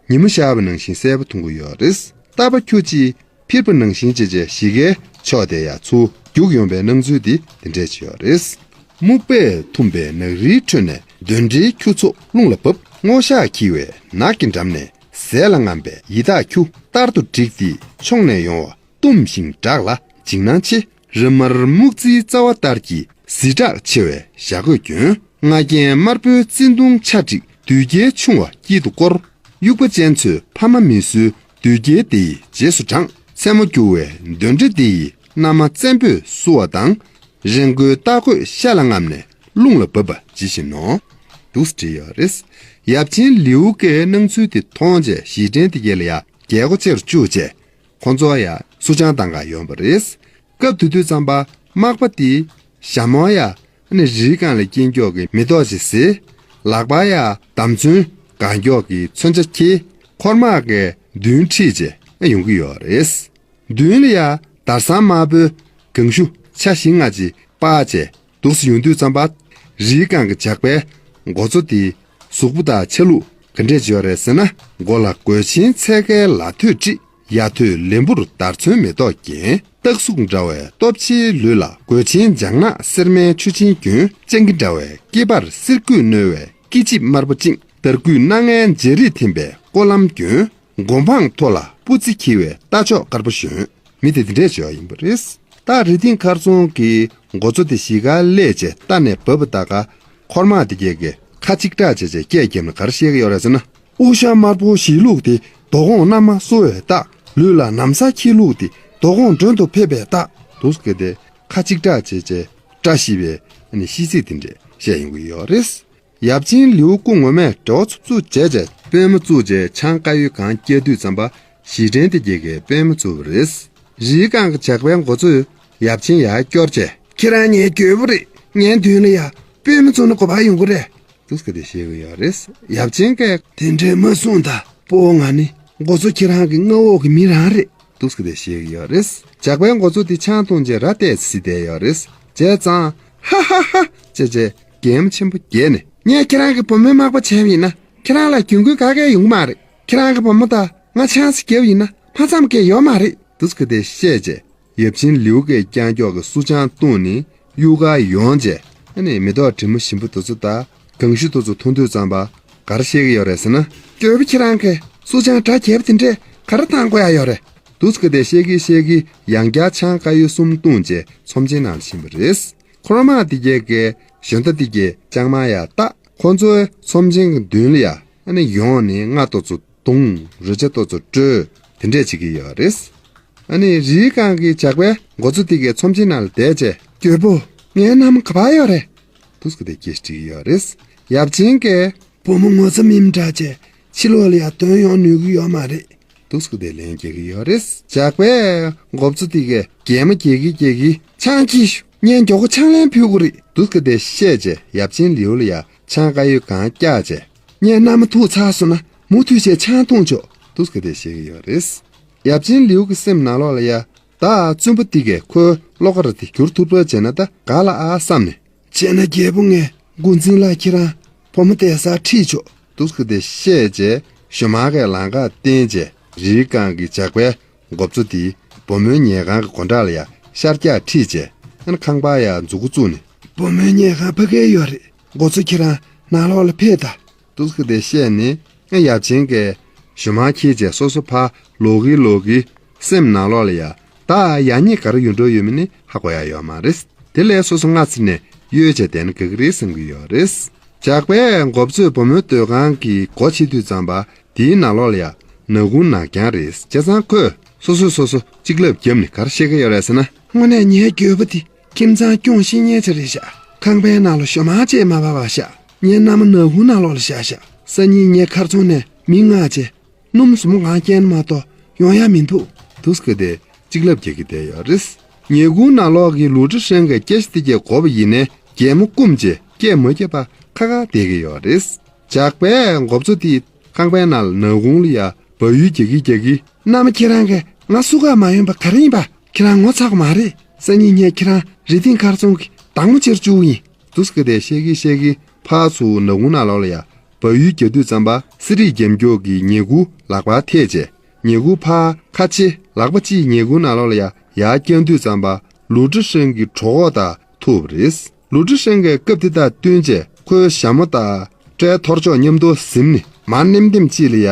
ཉིན་མོ་ཤར་བ་ནང་བཞིན་གསལ་པོ་མཐོང་གི་ཡོད་རེད། རྟ་པ་ཁྱུ་གཅིག་འཕུར་བ་ནང་བཞིན་བྱས་བྱས་གཞིས་ཀའི་ཕྱོགས་དེ་ཡར་ཚུར་རྒྱུག་ཡོང་པའི་སྣང་ཚུལ་དེ་དེ་འདྲས་ཅིག་ཡོད་རེད། སྨུག་པས་འཐུམས་པའི་ནགས་རིའི་ཁྲོད་ནས་གདོན་འདྲེའི་ཁྱུ་ཚོགས་རླུང་ལ་བབས། སྔོ་ཞགས་འཁྱིལ་བའི་ནགས་ཀྱི་འགྲམ་ནས་ཟས་ལ་རྔམ་པའི་ཡི་དྭགས་ཁྱུ་ལྟར་དུ་བསྒྲིགས་ཏེ་མཆོང་ནས་ཡོང་བ་གཏུམ་ཞིང་དྲག་ལ་འཇིགས་སྣང་ཆེ། རི་དམར་སྨུག་རྩིའི་རྩ་བ་ལྟར་གྱི་གཟི་བྲག་ཆེ་བའི་བྱ་རྒོད་གྱོན། རྔ་རྒྱན་དམར་པོའི་རྩེ་མདུང་ཆ་བསྒྲིགས་བདུད་རྒྱལ་ཆུང་བ་དཀྱིལ་དུ་བསྐོར། དབྱུག་པ་ཅན་ཚོས་ཕ་མ་མི་བཟོད་བདུད་རྒྱལ་དེ་ཡི་རྗེས་སུ་འབྲངས། མཚན་མོ་རྒྱུ་བའི་གདོན་འདྲེ་དེ་ཡི་མནའ་མ་བཙན་པོས་བསུ་བ་དང་། རི་མགོའི་རྟ་རྒོད་ཤ་ལ་རྔམ་ནས་རླུང་ལ་བབས་པ་ཇི་བཞིན་ནོ། འདུག་སེ་བྲིས་ཡོད་རེད། ཡབ་ཆེན་ལེའུ་ཀའི་སྣང་ཚུལ་དེ་མཐོང་རྗེས་གཞིས་ཁྲན་དེ་གྱད་ལ་ཡ་རྒྱལ་སྒོ་ཆེར་བཅུག་རྗེས་ཁོང་ཚོ་ཡ་བསུ་ཆང་བཏང་ག་ཡོང་བ་རེད། སྐབས་དེ་དུས་ཙམ་པ་མག་པ་དེས་ཞྭ་མོ་ཡ་ནི་རིའི་སྒང་ལ་སྐྱེས་མགྱོགས་ཀྱི་མེ་ཏོག་ཅིག་བཟེས། ལག་པ་ཡ་འདམ་ཚོན་གང་མགྱོགས་ཀྱི་མཚོན་ཆ་འཁྱེར། འཁོར་དམག་གི་མདུན་ཁྲིད་བྱས་ཡོང་གི་ཡོད་རེད། མདུན་ལ་ཡ་དར་སང་དམར་པོའི་གངས་ཤུ་ཆ་བཞི་ལྔ་ཅིག་སྤར་བྱས་འདུག་སེ་ཡོང་དུས་ཙམ་པ། རིའི་སྒང་གི་ཇག་པའི་འགོ་གཙོ་དེའི་གཟུགས་པོ་དང་ཆ་ལུགས་ག་འདྲས་ཅིག་ཡོད་རེད་ཟེར་ན། མགོ་ལ་གོས་ཆེན་ཚལ་ཁའི་ལ་ཐོད་དཀྲིས། ཡ་ཐོད་ལེན་བུར་དར་ཚོན་མེ་ཏོག་བརྒྱན། སྟག་གཟུགས་འདྲ་བའི་སྟོབས་ཆེའི་ལུས་ལ་གོས་ཆེན་ལྗང་ནག་སེར་མའི་ཆུ་ཆེན་གྱོན། སྤྱང་ཀི་འདྲ་བའི་སྐེད་པར་གསེར་སྐུད་བསྣོལ་བའི་སྐེ་ཅིབ་དམར་པོ་བཅིངས། དར་སྐུད་སྣ་ལྔའི་འཇའ་རིས་ཐིམ་པའི་ཀོ་ལམ་གྱོན། མགོ་འཕང་མཐོ་ལ་སྤུ་རྩི་འཁྱིལ་བའི་རྟ་མཆོག་དཀར་པོ་ཞོན། མི་དེ་འདི་འདྲས་བྱས་པ་ཡིན་པ་རེད། ད་རི་སྟེང་མཁར་རྫོང་གི་འགོ་གཙོ་དེ་གཞིས་ཀར་སླེབས་བྱས་རྟ་ནས་བབས་པ་ད་ག་འཁོར་དམག་དེ་གྱད་ཀྱིས་ཁ་གཅིག་གྲགས་བྱས་བྱས་སྐད་བརྒྱབ་ནས་ག་རེ་བཤད་ཀྱི་ཡོད་རེད་ཟེར་ན། དབུ་ཞྭ་དམར་པོ་བཞེས་ལུགས་དེ་རྡོ་གོང་གནམ་མ་གསོ་བའི་རྟགས། ལུས་ལ་ན་བཟའ་འཁྱིལ་ལུགས་དེ་རྡོ་གོང་མགྲོན་དུ་ཕེབས་པའི་རྟགས། འདུག་སེ་བྱས་ཏེ་ཁ་གཅིག་གྲགས་བྱས་བྱས་བཀྲ་ཤིས་པའི་ཨ་ནི་ཤིས་ཚིག་དེ་འདྲས་བཤད་ཡོང་གི་ཡོད་རེད། ཡབ་ཆེན་ལེའུ་སྐུ་ངོ་མས་བྲེལ་བ་འཚུབ་འཚུབ་བྱས་བྱས་པུས་མོ་བཙུགས་བྱས་ཆང་དཀར་ཡོལ་གང་བཀྱག་དུས་ཙམ་པ་གཞིས་ཁྲན་དེ་གྱད་ཀྱིས་པུས་མོ་བཙུགས་པ་རེད། རིའི་སྒང་གི་ཇག་པའི་འགོ་གཙོས་ཡབ་ཆེན་ཡར་སྐྱོར་བྱས། ཁྱེད་རང་ངའི་རྒྱལ་པོ་རེད། ངའི་མདུན་ལ་ཡ་པུས་མོ་བཙུགས་ན་ག་པར་ཡོང་གི་རེད། འདུག་སེ་བྱས་ཏེ་བཤད་ཀྱི་ཡོད་རེད། ཡབ་ཆེན་གྱིས། དེ་འདྲས་མ་གསུངས་ད། སྤོ་བོ་ང་ནི་འགོ་གཙོ་ཁྱེད་རང་གི་མངའ་འོག་གི་མི་རང་རེད། འདུག་སེ་བྱས་ཏེ་བཤད་ཀྱི་ཡོད་རེད། ཇག་པའི་འགོ་གཙོ་དེ་ཆང་འཐུང་བྱས་ར་བལྟས་ཏེ་བསྡད་ཡོད་རེད། བྱས་ཙང་ཧ་ཧ་ཧ་བྱས་བྱས་གད་མོ་ཆེན་པོ་བགད་ནས། ངས་ཁྱེད་རང་གི་བུ་མོའི་མག་པ་བྱས་པ་ཡིན་ན་ཁྱེད་རང་ལ་རྒྱུ་འགུལ་ག་གེ་ཡོང་གི་མ་རེད། ཁྱེད་རང་གི་བུ་མོ་དང་ང་ཆང་ཞིག་བརྒྱབ་པ་ཡིན་ན་མ་འཆམ་མཁན་ཡོད་མ་རེད། འདུག་སེ་བཤད་བྱས། ཡབ་ཆེན་ལེའུ་ཀས་རྐྱང་ཀྱོག་གི་བསུ་ཆང་བཏུངས་ནས་གཡུལ་ཁར་ཡོང་བྱས། ཨ་ནི་མེ་ཏོག་དྲི་མོ་ཞིམ་པོ་དེ་ཚོ་དང་གངས་ཤུ་དེ་ཚོ་འཐུང་དུས་ཙམ་པ་ག་རེ་བཤད་ཀྱི་ཡོད་རེད་ཟེར་ན། རྒྱལ་པོ་ཁྱེད་རང་གིས་བསུ་ཆང་གྲ་རྒྱས་པ་དེ་འདྲས་ག་རེ་བཏང་དགོས་ཡ་ཡོད་རེད། འདུག་སེ་བཤད་ཀྱིན་བཤད་ཀྱིན་ཡང་བསྐྱར་ཆང་དཀར་ཡོལ་གསུམ་བཏུངས་བྱས་ཚོམས་ཆེན་ནང་ལ་ཕྱིན་པ་རེད། འཁོར་དམག་དེ་གྱད་ཀྱིས་ཞོན་རྟ་དེ་གྱད་ལྕང་མ་ཡར་བཏགས། ཁོ་ཚོའི་ཚོམས་ཆེན་གྱི་མདུན་ལ་ཡ་ཨ་ནི་ཡོང་ནས་རྔ་དེ་ཚོ་བརྡུང་། རོལ་ཆ་དེ་ཚོ་དཀྲོལ། དེ་འདྲས་བྱེད་ཀྱི་ཡོད་རེད། ཨ་ནི་རིའི་སྒང་གི་ཇག་པའི་འགོ་གཙོ་དེ་གྱད་ཚོམས་ཆེན་ནང་ལ་བསྡད་བྱས། རྒྱལ་པོ། ངའི་མནའ་མ་ག་པར་ཡོད་རེད། འདུག་སེ་སྐད་ཆ་དྲིས་ཀྱི་ཡོད་རེད། ཡབ་ཆེན་གྱིས། བུ་མོ་ངོ་ཚ་མིན་འདྲ་བྱས་ཕྱི་ལོགས་ལ་ཡ་འདོན་ཡོང་ནུས་ཀྱི་ཡོད་མ་རེད། འདུག་སེ་ལན་རྒྱག་གི་ཡོད་རེད། ཇག་པའི་འགོ་གཙོ་དེ་གྱད་གད་མོ་བགད་ཀྱིན་བགད་ཀྱིན། ཆང་གཅིག་ཤོག་ངས་མགྱོགས་པོ་ཆང་ལན་ཕུལ་དགོས་རེད། འདུག་སེ་བཤད་བྱས་ཡབ་ཆེན་ལེའུ་ལ་ཡ་ཆང་དཀར་ཡོལ་གང་བཀྱག་བྱས། ངས་མནའ་མ་ཐུག་ཚར་སོང་ན་མུ་མཐུད་བྱས་ཆང་འཐུང་ཆོག་འདུག་སེ་བཤད་ཀྱི་ཡོད་རེད། ཡབ་ཆེན་ལེའུ་གི་སེམས་ནང་ལོགས་ལ་ཡ། ད་བཙུན་པོ་དེ་གྱད་ཁོའི་བློ་དཀར་དེ་བསྒྱུར་ཐུབ་པ་བྱས་ན་ད་དགའ་ལ་ཨ་བསམ་ནས། བྱས་ན་རྒྱལ་པོ་ངས་འགོ་འཛིན་ལགས་ཁྱེད་རང་བུ་མོ་བསྡད་སར་ཁྲིད་ཆོག་འདུག་སེ་བཤད་བྱས་ཞོ་མར་གྱི་ལམ་ཁ་བསྟན་བྱས་རིའི་སྒང་གི་ཇག་པའི་འགོ་གཙོ་དེ་བུ་མོའི་ཉལ་ཁང་གི་སྒོ་འགྲམ་ལ་ཡ་ཤར་རྒྱག་ཁྲིད་བྱས་ཨ་ནི་ཁང་པ་ཡ་མཛུ་གུ་བཙུགས་ནས། བུ་མོའི་ཉལ་ཁང་ཕ་གིར་ཡོད་རེད། འགོ་གཙོ་ཁྱེད་རང་ནང་ལོགས་ལ་ཕེབས་དང་། འདུག་སེ་བཤད་ནས་ཡབ་ཆེན་གྱིས་ཞོ་མར་འཁྱེར་བྱས་སོ་སོ་ཕར་ལོག་གིན་ལོག་གིན་སེམས་ནང་ལོགས་ལ་ཡ། ད་ཡག་ཉེས་ག་རེ་ཡོང་འགྲོ་ཡོད་མེད་ནི་ཧ་གོ་ཡ་ཡོད་མ་རེད། དེ་ལས་སོ་སོ་སྔ་ཚེ་ནས་གཡོལ་བྱས་བསྡད་ན་དགའ་གི་རེད་བསམ་གྱི་ཡོད་རེད། ཇག་པའི་འགོ་གཙོས་བུ་མོའི་སྡོད་ཁང་གི་སྒོ་ཕྱེ་དུས་ཙམ་པ་དེའི་ནང་ལོགས་ལ་ཡ་ནག་ཁུང་ནག་རྐྱང་རེད། བྱས་ཙང་ཁོས་ སོ་སོས་སོ་སོ་གཅིག་ལབ་བརྒྱབ་ནས་ག་རེ་བཤད་ཀྱི་ཡོད་རེད་ཟེར་ན། དངོས་གནས་ངའི་འགྱོད་པ་དེ་ཁྱིམ་ཚང་སྐྱོང་ཤེས་མཁན་ཅིག་རེད་ཤག་ཁང་པའི་ནང་ལ་ཞོ་མང་ཅིག་མ་སྦར་བ་ཤག་ངའི་མནའ་མ་ནག་ཁུང་ནང་ལོགས་ལ་བཞག་ཤག་སང་ཉིན་ངས་མཁར་རྫོང་ནས་མི་མངགས་བྱས། སྣུམ་ཟུར་མོ་གང་སྐྱེལ་ན་མ་གཏོགས་ཡོང་ཡ་མི་འདུག་འདུག་སེ་བྱས་ཏེ་གཅིག་ལབ་རྒྱག་གི་བསྡད་ཡོད་རེད། ཉེ་ཁུང་ནང་ལོགས་ཀྱི་ལུའུ་ཀྲི་ཧྲེང་གི་སྐད་ཆ་དེ་གས་གོ་བ་ཡིན་ནའི་གད་མོ་བསྐུམས་བྱས་སྐད་མ་རྒྱབ་པར་ཁ་ཁ་བསྡད་ཀྱི་ཡོད་རེད། ཇག་པའི་འགོ་གཙོ་དེས་ཁང་པའི་ནང་ལ་ནག་ཁུང་ལ་ཡ་བལ་ཡུལ་རྒྱག་གི་རྒྱག་གི། མནའ་མ་ཁྱེད་རང་གིས་ང་བསུ་གར་མ་ཡོང་པ་ག་རེ་ཡིན་པ། ཁྱེད་རང་ངོ་ཚ་གི་མ་རེད། སང་ཉིན་ངས་ཁྱེད་རང་རི་སྟེང་མཁར་རྫོང་གི་བདག་མོ་བྱེད་བཅུག་གི་ཡིན། འདུག་སེ་བྱས་ཏེ་བཤད་གི་བཤད་གི་ཕར་ཚུར་ནག་ཁུང་ནང་ལོགས་ལ་ཡ་བལ་ཡུལ་རྒྱག་དུས་ཙམ་པ་སི་རིག་རྒྱབ་སྐྱོར་གྱི་ཉེ་ཁུང་ལག་པར་ཐེབས་བྱས། ཉེ་ཁུང་ཕར་ཁ་ཕྱེ་ལག་པ་གཅིག་ཉེ་ཁུང་ནང་ལོགས་ལ་ཡ་ཡར་བརྐྱངས་དུས་ཙམ་པ་ལུའུ་ཀྲི་ཧྲེང་གི་གྲོད་ཁོག་དང་ཐུག་པ་རེད། ལུའུ་ཀྲི་ཧྲེང་གིས་སྐབས་དེ་དང་བསྟུན་བྱས་ཁོའི་ཞྭ་མོ་དང་སྐྲའི་ཐོར་ཅོག་མཉམ་དུ་ཟིམ་ནས་མར་ནེམ་ནེམ་གཅིག་ལ་ཡ་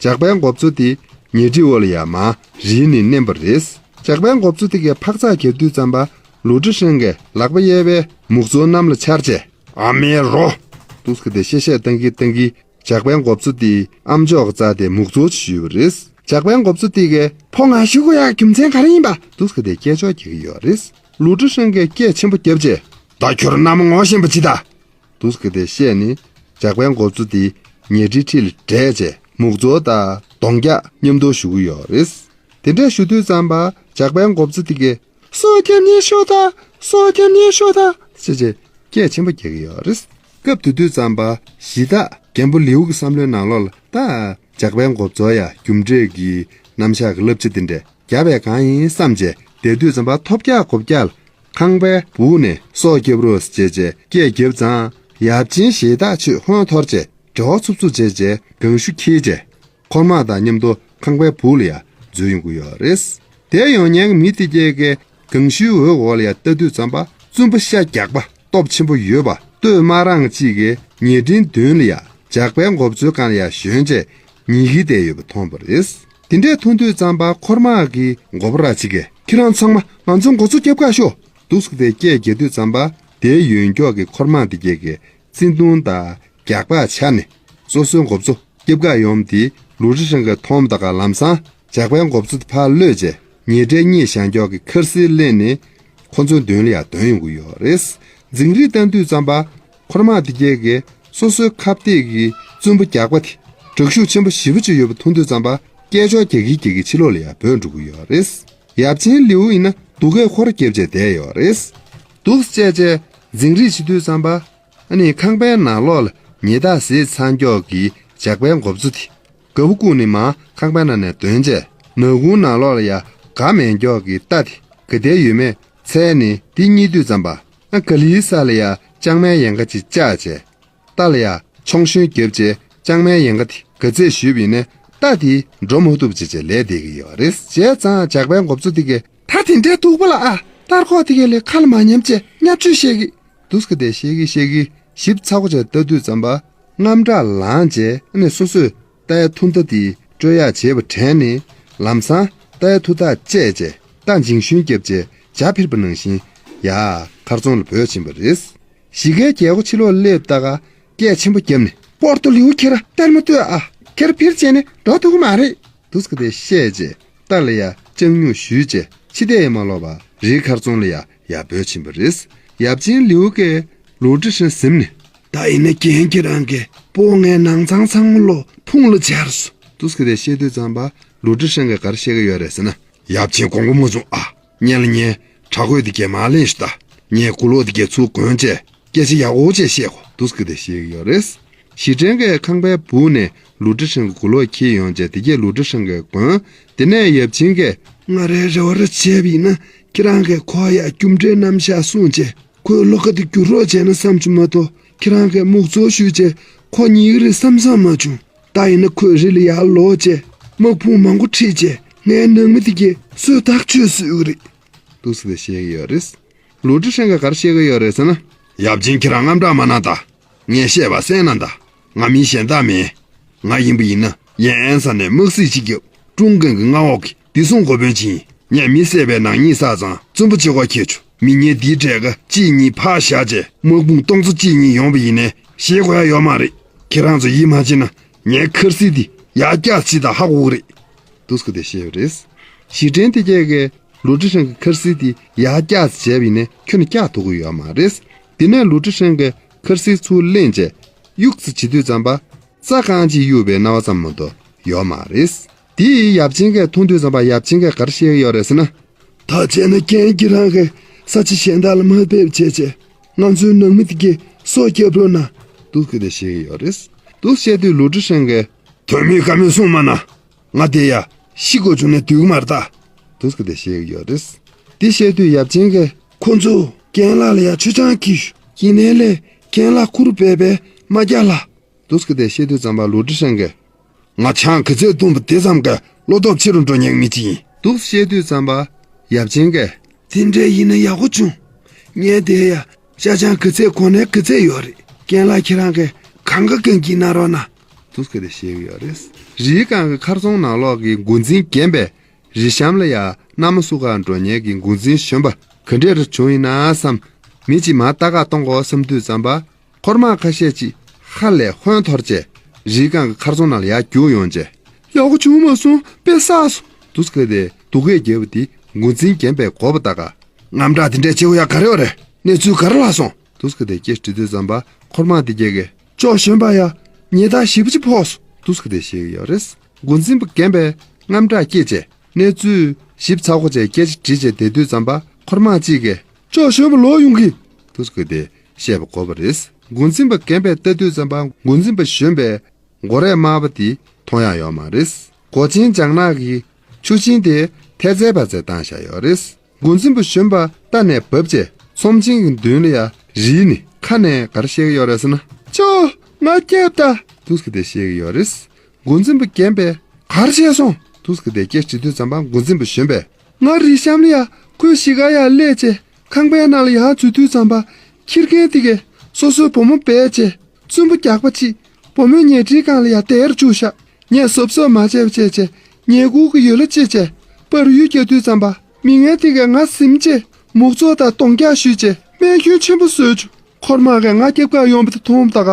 ཇག་པའི་འགོ་གཙོ་དེ་ཉལ་ཁྲིའི་འོག་ལ་ཡ་མར་རིལ་ནས་མནན་པ་རེད། ཇག་པའི་འགོ་གཙོ་དེ་གས་འཕག་འཚག་རྒྱག་དུས་ཙམ་པ་ལུའུ་ཀྲི་ཧྲེང་གིས་ལག་པ་གཡས་པའི་མུག་ཙོའི་གནམ་ལ་འཕྱར་བྱས། ཨ་མའི་རོ། འདུག་སེ་བྱས་ཏེ་གཤེ་གཤེ་བཏང་གི་བཏང་གི་ཇག་པའི་འགོ་གཙོ་དེའི་ཨམ་ཅོག་གི་རྩ་དེ་མུག་ཙོ་ཅིག་ཞུས་པ་རེད། ཇག་པའི་འགོ་གཙོ་དེ་གས་ཕོ་ང་ཞུ་དགོས་ཡག་རྒྱུ་མཚན་ག་རེ་ཡིན་པ། འདུག་སེ་བྱས་ཏེ་སྐད་ཅོར་རྒྱག་གི་ཡོད་རེད། ལུའུ་ཀྲི་ཧྲེང་གིས་སྐད་ཆེན་པོ་བརྒྱབ་བྱས། ད་ཁྱོད་རང་མནའ་མ་ངོ་ཤེས་པ་ཅིག་ད། འདུག་སེ་བྱས་ཏེ་བཤད་ནས་ཇག་པའི་འགོ་གཙོ་དེ་ཉལ་ཁྲིའི་འཁྲིས་ལ་བསྡད་བྱས་མུག་ཙོ་དང་གདོང་རྒྱག་མཉམ་དུ་ཞུ་གི་ཡོད་རེད། དེ་འདྲ་ཞུ་དུས་ཙམ་པ་ཇག་པའི་འགོ་གཙོ་དེ་གས། སོ་རྒྱབ་ནས་ཤོག་ད། སོ་རྒྱབ་ནས་ཤོག་ད། ཟེར་བྱས་སྐད་ཆེན་པོ་རྒྱག་གི་ཡོད་རེད། སྐབས་དེ་དུས་ཙམ་པ་གཞི་བདག་རྒན་པོ་ལིའུ་གི་བསམ་བློའི་ནང་ལོགས་ལ་ད་ཇག་པའི་འགོ་གཙོ་ཡ་རྒྱུ་འབྲས་ཀྱི་རྣམ་གཞག་གི་བསླབ་བྱ་དེ་འདྲ་རྒྱབ་པས་གང་ཡིན་བསམ་བྱས་བསྡད་དུས་ཙམ་པ་ཐོབ་རྒྱག་གོ་རྒྱག་ལ་ཁང་པའི་སྦུག་ནས་སོ་རྒྱབ་རོགས་ཟེར་བྱས་སྐད་རྒྱབ་ཙང་ཡབ་ཆེན་གཞི་བདག་ཚོས་ཧོན་འཐོར་བྱས་འབྲེལ་བ་འཚུབ་འཚུབ་བྱས་བྱས་གང་ཤུ་འཁྱེར་བྱས། འཁོར་དམག་དང་མཉམ་དུ་ཁང་པའི་སྦུག་ལ་ཡ་འཛུལ་ཡོང་གི་ཡོད་རེད། དེ་ཡོང་མཁན་གྱི་མི་དེ་གས་གང་ཤུའི་འོག་འོག་ལ་ཡ་ལྟ་དུས་ཙམ་པ་བཙུན་པ་ཤ་རྒྱགས་པ་སྟོབས་ཆེན་པོ་ཡོད་པ་སྟོད་དམར་རང་གཅིག་གིས་ཉལ་ཁྲིའི་མདུན་ལ་ཡ་ཇག་པའི་འགོ་གཙོའི་སྒང་ལ་ཡ་ཞོན་བྱས་ཉལ་གྱི་བསྡད་ཡོད་པ་མཐོང་བ་རེད། དེ་འདྲས་མཐོང་དུས་ཙམ་པ་འཁོར་དམག་གི་འགོ་པ་ར་གཅིག་གིས་ཁྱེད་རང་ཚང་མ་ང་ཚོའི་འགོ་གཙོ་སྐྱོབ་གར་ཤོག་འདུག་སེ་བྱས་ཏེ་སྐད་རྒྱག་དུས་ཙམ་པ་དེའི་ཡོན་ཀྱོག་གི་འཁོར་དམག་དེ་གས་ཀྱིས། བརྩེ་དུང་དང་རྒྱགས་པ་ཆགས་ནས་སོ་སོའི་འགོ་གཙོ་སྐྱོབ་གར་ཡོང་དེ་ལུའུ་ཀྲི་ཧྲེང་གིས་མཐོང་ད་ག་ལམ་སང་ཇག་པའི་འགོ་གཙོ་དེ་ཕར་གློད་བྱས་ཉལ་ཁྲིའི་གཉིས་བཞེངས་ཀྱོག་གི་འཁར་གསིལ་གླས་ནས་ཁོ་ཚོའི་མདུན་ལ་ཡ་འདོན་ཡོང་གི་ཡོད་རེད། འཛིང་རེས་བཏང་དུས་ཙམ་པ་འཁོར་དམག་དེ་གས་ཀྱིས་སོ་སོའི་ཁ་གཏད་ཀྱི་བཙུན་པོ་རྒྱགས་པ་དེ་དྲག་ཤུགས་ཆེན་པོ་ཞེ་པོ་ཅིག་ཡོད་པ་མཐོང་དུས་ཙམ་པ་སྐད་ཅོར་རྒྱག་གི་རྒྱག་གི་ཕྱི་ལོགས་ལ་ཡ་བྲོས་འགྲོ་གི་ཡོད་རེད། ཡབ་ཆེན་ལིའུ་ཡིན་ན་སྡུག་སྐད་ཁོ་ར་བརྒྱབ་བྱས་བསྡད་ཡོད་རེད། འདུག་སེ་བྱས་བྱས་འཛིང་རེས་བྱེད་དུས་ཙམ་པ། ཨ་ནི་ཁང་པའི་ནང་ལོགས་ལ་ཉལ་ཐ་ཟེར་ཚང་ཀྱོག་གི་ཇག་པའི་འགོ་གཙོ་དེ་དགའ་བོ་བཀུག་ནས་མར་ཁང་པའི་ནང་ནས་འདོན་བྱས་ནག་ཁུང་ནང་ལོགས་ལ་ཡ་ག་མེད་ཀྱོག་གི་རྟ་དེ་ག་དེ་ཡོད་མེད་འཚོལ་ནས་དེ་རྙེད་དུས་ཙམ་པ་ཨ་ག་ལིའི་ས་ལ་ཡ་ལྕང་མའི་ཡལ་ག་ཅིག་བཅག་བྱས་རྟ་ལ་ཡ་མཆོང་གཞོན་བརྒྱབ་བྱས་ལྕང་མའི་ཡལ་ག་དེ་ག་ཚད་ཞུས་པ་ཡིན་ནའི་རྟ་དེ་འགྲོ་མ་ཐུབ་བྱས་བྱས་ལས་བསྡད་ཀྱི་ཡོད་རེད། བྱས་ཙང་ཇག་པའི་འགོ་གཙོ་དེ་གས། ད་དེ་འདྲའི་སྡུག་པོ་ལ་ཨ། སྟར་ཁོག་དེ་གས་ལས་ཁ་ལ་མ་ཉམས་བྱས་བརྙས་བཅོས་བཤད་ཀྱི། འདུག་སེ་བྱས་ཏེ་བཤད་ཀྱི་བཤད་ཀྱི་ཞིབ་ཚགས་པོ་བྱས་ལྟ་དུས་ཙམ་པ། དངངས་སྐྲག་ལངས་བྱས་ཨ་ནི་སོ་སོས་རྟའི་མཐུར་མདའ་དེ་སྤྲོད་ཡག་བྱེད་པ་དྲན་ནས་ལམ་སང་རྟའི་མཐུར་མདའ་བཅད་བྱས་རྟ་འཇིང་ཤུན་བརྒྱབ་བྱས་ཇ་ཕིར་པ་ནང་བཞིན་ཡར་མཁར་རྫོང་ལ་བྲོས་ཕྱིན་པ་རེད། གཞིས་ཀའི་རྒྱལ་སྒོ་ཕྱི་ལོགས་སླེབས་ད་ག་སྐད་ཆེན་པོ་བརྒྱབ་ནས་པོར་ཏོ་ལིའུ་ཁྱེད་ར་སྟར་མ་ལྟོས་ཨ། ཁྱེད་ར་ཕིར་བྱས་ནས་འགྲོ་ཐུབ་ཀྱི་མ་རེད། འདུག་སེ་བྱས་ཏེ་བཤད་བྱས། རྟ་ལ་ཡ་ལྕགས་སྨྱུག་གཞུས་བྱས་ཕྱི་བལྟས་ཡང་མ་ལོག་པར་རིའི་མཁར་རྫོང་ལ་ཡ་ཡར་བྲོས་ཕྱིན་པ་རེད། ཡབ་ཆེན་ལིའུ་གིས་ལུའུ་ཀྲི་ཧྲེང་ཟིན་ནས། ད་ཡིན་ན་རྒན་ཁྱེད་རང་གིས་སྤོ་ངའི་ནང་ཚང་ཚང་མ་ལོ་ཕུང་ལ་སྦྱར་སོང་། འདུག་སེ་བྱས་ཏེ་བཤད་དུས་ཙམ་པ་ལུའུ་ཀྲི་ཧྲེང་གིས་ག་རེ་བཤད་ཀྱི་ཡོད་རེད་ཟེར་ན། ཡབ་ཆེན་དགོངས་པ་མ་ཚོམ་ཨ། སྔོན་ལ་ངས་དྲག་རྒོད་དེ་གས་མར་ལེན་ཞུ་ད། ངས་མགུ་ལོག་དེ་གས་ཚུར་གོན་བྱས། སྐད་ཆ་ཡག་པོ་བྱས་བཤད་གོ། འདུག་སེ་བྱས་ཏེ་བཤད་ཀྱི་ཡོད་རེད། ཞི་ཀྲན་གྱིས་ཁང་པའི་སྦུག་ནས་ལུའུ་ཀྲི་ཧྲེང་གི་མགུ་ལོག་འཁྱེར་ཡོང་བྱས་དེ་གས་ལུའུ་ཀྲི་ཧྲེང་གིས་གོན། དེ་ནས་ཡབ་ཆེན་གྱིས། ང་རའི་རེ་བ་ར་བྱས་པ་ཡིན་ན་ཁྱེད་རང་གིས་ཁོ་ཡ་རྒྱུ་འབྲས་རྣམ་གཞག་གསུངས་བྱས་ཁོའི་བློ་ཁ་དེ་བསྒྱུར་རོགས་བྱས་ན་བསམ་བྱུང་མ་གཏོགས་ཁྱེད་རང་གིས་མུག་ཙོག་གཞུས་བྱས་ཁོ་ཉལ་གྱི་རེད་བསམ་བསམ་མ་བྱུང་། ད་ཡིན་ན་ཁོས་རི་ལ་ཡར་ལོག་བྱས་དམག་དཔུང་མང་པོ་ཁྲིད་བྱས་ངའི་ནང་མི་དེ་གས་གསོད་ཐག་ཆོད་བཟོ་གི་རེད། འདུག་སེ་བྱས་ཏེ་བཤད་ཀྱི་ཡོད་རེད། ལུའུ་ཀྲི་ཧྲེང་གིས་ག་རེ་བཤད་ཀྱི་ཡོད་རེད་ཟེར་ན། ཡབ་ཆེན་ཁྱེད་རང་དངངས་སྐྲག་མ་གནང་ད། ངས་བཤད་པ་གསན་གནང་ད། ང་མི་གཞན་དག་མིན། ང་ཡིན་པ་ཡིན་ན་ཡན་ཨན་ས་ནས་དམག་སྲིད་ཅིག་བརྒྱབ། ཀྲུང་ཀན་གྱི་མངའ་འོག་གི་བདེ་སྲུང་འགོ་དཔོན་ཅིག་ཡིན། ངས་མི་བསད་པའི་ནག་ཉེས་བསགས་ཙང་བཙུན་པོ་བྱེད་སྒོ་འཁྱེར་བྱུང་། མི་ངན་འདིའི་གྲས་ཀ་གཅིག་གཉིས་ཕར་བཞག་བྱས་དམག་དཔུང་སྟོང་ཚོ་གཅིག་གཉིས་ཡོང་བ་ཡིན་ནའི་ཞེད་དགོས་ཡ་ཡོད་མ་རེད། ཁྱེད་རང་ཚོ་ཡིད་མ་ཆེས་ན་ངའི་འཁར་གསིལ་འདི་ཡར་བཀྱགས་ཅིག་དང་ཧ་གོ་གི་རེད། འདུག་སེ་བྱས་ཏེ་བཤད་པ་རེད། ཞི་ཁྲོན་དེ་གས་ཀྱིས་ལུའུ་ཀྲི་ཧྲན་གྱི་འཁར་གསིལ་དེ་ཡར་བཀྱག་ཙམ་བྱས་པ་ཡིན་ན་ཁྱོན་ནས་བཀྱག་ཐུབ་ཀྱི་ཡོད་མ་རེད། དེ་ནས་ལུའུ་ཀྲི་ཧྲན་གྱིས་འཁར་གསིལ་ཚུར་ལེན་བྱས་གཡུག་ཙམ་བྱེད་དུས་ཙམ་པ་རྩྭ་རྐང་གཅིག་གཡུག་པའི་སྣང་བ་ཙམ་མ་གཏོགས་ཡོད་མ་རེད། དེ་ཡབ་ཆེན་གྱིས་མཐོང་དུས་ཙམ་པ་ཡབ་ཆེན་གྱིས་ག་རེ་བཤད་ཀྱི་ཡོད་རེད་ཟེར་ན། ད་བྱས་ན་རྒན་ཁྱེད་རང་གིས་ས་ཆ་གཞན་དག་ལ་མ་ཕེབས་བྱས་བྱས་ང་ཚོའི་ནང་མི་དེ་གས་སྲོག་སྐྱབས་རོགས་གནང་། འདུག་གི་དེ་བཤད་ཀྱི་ཡོད་རེད། འདུག་བཤད་དུས་ལུའུ་ཀྲི་ཧྲན་གྱིས། དོན་མེད་བཀའ་མོལ་གསུངས་མ་གནང་། ང་དེ་ཡ་ཤི་དགོས་བྱུང་ན་འདོད་ཀྱི་མ་རེད་ད། འདུག་གི་དེ་བཤད་ཀྱི་ཡོད་རེད། དེ་བཤད་དུས་ཡབ་ཆེན་གྱིས། ཁོ་ཚོ་རྒན་ལགས་ལ་ཡ་མཆོད་ཆང་འཁྱེར་ཤོག་ཡིན་ནའི་ལས་རྒན་ལགས་ཁུར་བས་པས་མ་རྒྱག་ལ། འདུག་གི་དེ་བཤད་དུས་ཙམ་པ་ལུའུ་ཀྲི་ཧྲན་གྱིས། ང་ཆང་ག་ཚད་བཏུངས་པ་དེ་ཙམ་གྱིས་བློ་སྟོབས་ཆེ་རུ་འགྲོ་མཁན་མི་གཅིག་ཡིན། འདུག་བཤད་དུས་ཙམ་པ་ཡབ་ཆེན་གྱིས། དེ་འདྲ་ཡིན་ན་ཡག་པོ་བྱུང་། ངས་དེ་ཡ་ཤ་ཆང་ག་ཚད་གོ་ནས་ག་ཚད་ཡོད་རེད། རྒན་ལགས་ཁྱེད་རང་གིས་གང་ག་གང་གིས་གནང་རོགས་གནང་། འདུག་གི་དེ་བཤད་ཀྱི་ཡོད་རེད། རིའི་སྒང་གི་མཁར་རྫོང་ནང་ལོགས་ཀྱི་འགོ་འཛིན་རྒན་པས་རི་གཤམ་ལ་ཡ་གནམ་སྨུག་ག་འགྲོ་མཁན་གྱི་འགོ་འཛིན་གཞོན་པ་ག་འདྲས་རེ་བྱུང་ཡིན་ན་བསམ། མི་གཅིག་མར་ལྟ་ག་གཏོང་དགོས་བསམ་དུས་ཙམ་པ། འཁོར་དམག་ཁ་ཤས་ཀྱིས་ཧ་ལས་ཧོན་འཐོར་བྱས་རིའི་སྒང་གི་མཁར་རྫོང་ནང་ལ་ཡར་རྒྱུགས་ཡོང་བྱས། ཡག་པོ་བྱུང་མ་སོང་དཔེ་བསགས་སོང་། འདུག་གི་དེ་སྡུག་སྐད་རྒྱབ་པ་དེ་འགོ་འཛིན་རྒན་པས་མགོ་བོ་བཏགས་ག། དངངས་སྐྲག་དེ་འདྲས་བྱེད་དགོས་ཡ་ག་རེ་ཡོད་རེད། གནས་ཚུལ་ག་རེ་ལྷག་སོང་། འདུག་གི་དེ་སྐད་དྲིས་དུས་ཙམ་པ་འཁོར་དམག་དེ་གས་ཀྱིས། ཅོག་གཞོན་པ་ཡ་ཉེས་རྡུང་ཞེ་པོ་ཅིག་ཕོག་སོང་། འདུག་གི་དེ་བཤད་ཀྱི་ཡོད་རེད། འགོ་འཛིན་པ་རྒན་པས་དངངས་སྐྲག་སྐྱེས་བྱས་གནས་ཚུལ་ཞིབ་ཚགས་པོ་བྱས་སྐད་ཆ་དྲིས་བྱས་བསྡད་དུས་ཙམ་པ་འཁོར་དམག་གཅིག་གིས། ཅོག་གཞོན་པ་ལོག་ཡོང་གི། འདུག་གི་དེ་བཤད་པ་གོ་བ་རེད། འགོ་འཛིན་པ་རྒན་པས་ལྟ་དུས་ཙམ་པ་འགོ་འཛིན་པ་གཞོན་པས་མགོ་རས་དམར་པོ་དེ་མཐོང་ཡག་ཡོད་མ་རེད། མགོ་ཆེན་ལྗང་ནག་གི་ཆུ་ཆེན་དེ་ཐལ་རྩལ་བ་ཚོས་བཏང་བཞག་ཡོད་རེད། འགོ་འཛིན་པ་གཞོན་པ་རྟ་ནས་བབས་རྗེས་ཚོམས་ཆེན་གྱི་མདུན་ལ་ཡ་རིལ་ནས་ཁ་ནས་ག་རེ་བཤད་ཀྱི་ཡོད་རེད་ཟེར་ན། ཅོ། ང་སྐྱབས་ད། འདུག་གི་དེ་བཤད་ཀྱི་ཡོད་རེད། འགོ་འཛིན་པ་རྒན་པས་ག་རེ་བྱས་སོང་། འདུག་གི་དེ་སྐད་དྲིས་དུས་ཙམ་པ་འགོ་འཛིན་པ་གཞོན་པས། ང་རི་གཤམ་ལ་ཡ་ཁོའི་གཞིས་ཀ་ཡར་སླེབས་བྱས་ཁང་པའི་ནང་ལ་ཡར་འཛུལ་དུས་ཙམ་པ་ཁྱི་རྒན་དེ་གས་སོ་སོའི་བུ་མོ་སྦས་བྱས་བཙུན་པོ་རྒྱགས་པ་ཅིག་བུ་མོའི་ཉལ་ཁྲིའི་སྒང་ལ་ཡ་དེར་བཅུག་བཞག་ངས་གཟབ་གཟབ་མ་བྱས་པ་བྱས་བྱས་ཉལ་ཁུག་གི་ཡུལ་ལ་ཅི་བྱས་པར་ཡུལ་རྒྱག་དུས་ཙམ་པ་མི་ངན་དེ་གས་ང་ཟིན་བྱས་མུག་ཚོགས་དང་གདོང་རྒྱག་གཞུས་བྱས་རྨས་སྐྱོན་ཆེན་པོ་བཟོས་བྱུང་། འཁོར་དམག་གིས་ང་སྐྱབས་ག་ཡོང་བ་དེ་མཐོང་བ་ད་ག་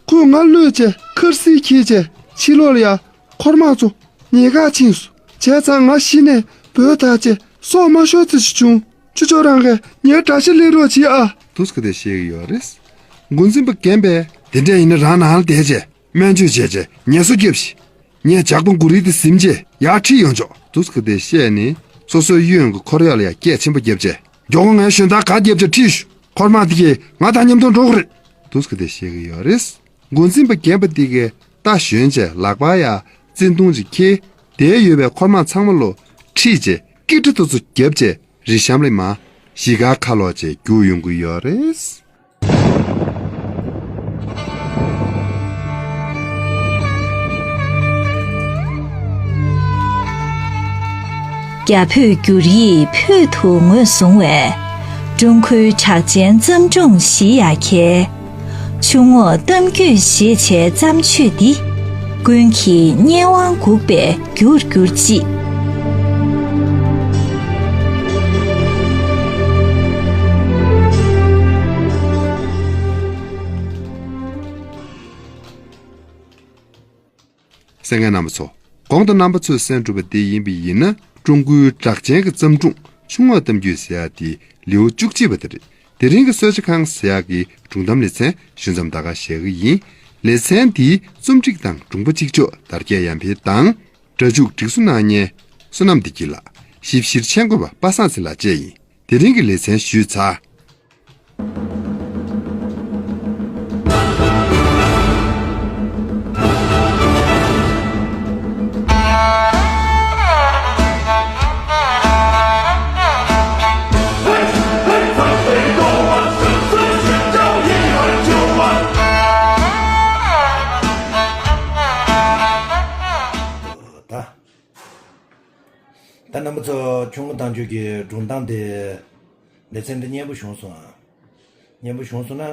ཁོས་ང་གློད་བྱས་འཁར་གསིལ་འཁྱེར་བྱས་ཕྱི་ལོགས་ལ་ཡ། འཁོར་དམག་ཚོ་ཉེན་ཁར་ཕྱིན་སོང་། བྱས་ཙང་ང་གཞི་ནས་འབོད་ཐག་བཅད་སྲོག་མ་ཤོར་ཙམ་ཞིག་བྱུང་། ཁྱེད་ཚོ་རང་གིས་ངའི་དགྲ་ཤ་ལེན་རོགས་བྱེད་ཨ། འདུག་གི་དེ་བཤད་ཀྱི་ཡོད་རེད། འགོ་འཛིན་པ་རྒན་པས་དེ་འདྲ་ཡིན་ན་རང་ནང་ལ་བསྡད་བྱས་སྨན་བཅོས་བྱས་བྱས་ངལ་གསོ་རྒྱབ་ཤིག་ངས་ཇག་པ་མགོ་རིལ་དེ་ཟིན་བྱས་ཡར་ཁྲིད་ཡོང་ཆོག་འདུག་གི་དེ་བཤད་ནས་སོ་སོའི་གཡོན་གྱི་འཁོར་གཡོག་ལ་ཡ་སྐད་ཆེན་པོ་བརྒྱབ་བྱས་མགྱོགས་པོ་ངའི་ཞོན་ཐང་ག་རྒྱབ་བྱས་ཁྲིད་ཤོག་འཁོར་དམག་དེ་གས་ང་དང་མཉམ་དུ་འགྲོ་གི་རེད། འདུག་གི་དེ་བཤད་ཀྱི་ཡོད་རེད། འགོ་འཛིན་པ་རྒན་པ་དེ་གས་རྟ་ཞོན་བྱས་ལག་པ་ཡ་བཙན་དུང་ཅིག་འཁྱེར། དེར་ཡོད་པའི་འཁོར་དམག་ཚང་མ་ལོ་ཁྲིད་བྱས་ཀི་ཀྲི་ཏོ་ཚོ་བརྒྱབ་བྱས་རི་གཤམ་ལ་མར་གཞིས་ཀ་ཁ་ལོག་བྱས་རྒྱུགས་ཡོང་གི་ཡོད་རེད། རྒྱ་བོད་བསྒྱུར་ཡིག་བོད་དུ་ངོས་བཟུང་བའི་ཀྲུང་གོའི་གྲགས་ཅན་བརྩམས་སྒྲུང་བཞི་ཡ་གྱལ། ཆུ་ངོགས་གཏམ་རྒྱུད་ཞེས་བྱའི་བརྩམས་ཆོས་འདི། ཀུན་གྱིས་སྙན་དབང་འགུགས་པའི་རྒྱུར་གྱུར་ཅིག་གསན་མཁན་རྣམ་པ་ཚོ། གོང་དུ་རྣམ་པ་ཚོས་གསན་གྲུབ་པ་འདི་ཡིན་པ་ཡིན་ན། ཀྲུང་གོའི་གྲགས་ཅན་གྱི་བརྩམས་སྒྲུང་ཆུ་ངོགས་གཏམ་རྒྱུད་ཟེར་ཡག་དེའི་ལེའུ་བཅུ་གཅིག་པ་དེ་རེད། དེ་རིང་གི་གསོལ་ཇ་ཁང་ཟེར་ཡག་གི་སྒྲུང་གཏམ་ལེ་ཚན་ཞུ་མཚམས་ད་ག་བཞག་གི་ཡིན། ལེ་ཚན་འདིའི་རྩོམ་སྒྲིག་དང་སྒྲུང་པ་གཅིག་ལྕོགས་དར་རྒྱས་ཡར་འཕེལ་དང་། སྒྲ་འཇུག་སྒྲིག་བཟོ་གནང་མཁན་བསོད་ནམས་བདེ་སྐྱིད་ལགས། ཞིབ་བཤེར་མཆན་འགོད་པ་པ་སངས་ཚེ་ལགས་བཅས་ཡིན། དེ་རིང་གི་ལེ་ཚན་ཞུས་ཚར། ད། ད་རྣམ་པ་ཚོ་ཆུ་ངོགས་གཏམ་རྒྱུད་ཀྱི་སྒྲུང་གཏམ་དེ་ལེ་ཚན་འདི་སྙན་པོ་བྱུང་སོང་ཨ། སྙན་པོ་བྱུང་སོང་ན་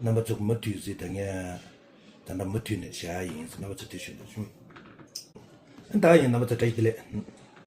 རྣམ་པ་ཚོ་མུ་མཐུད་གཟིགས་དང་ངས་ད་ལྟ་མུ་མཐུད་ནས་བྱ་ཡིན་རྣམ་པ་ཚོ་དེ་ཞུ་འདོད་བྱུང་། ད་ཡིན་རྣམ་པ་ཚོ་བཀྲ་ཤིས་བདེ་ལེགས།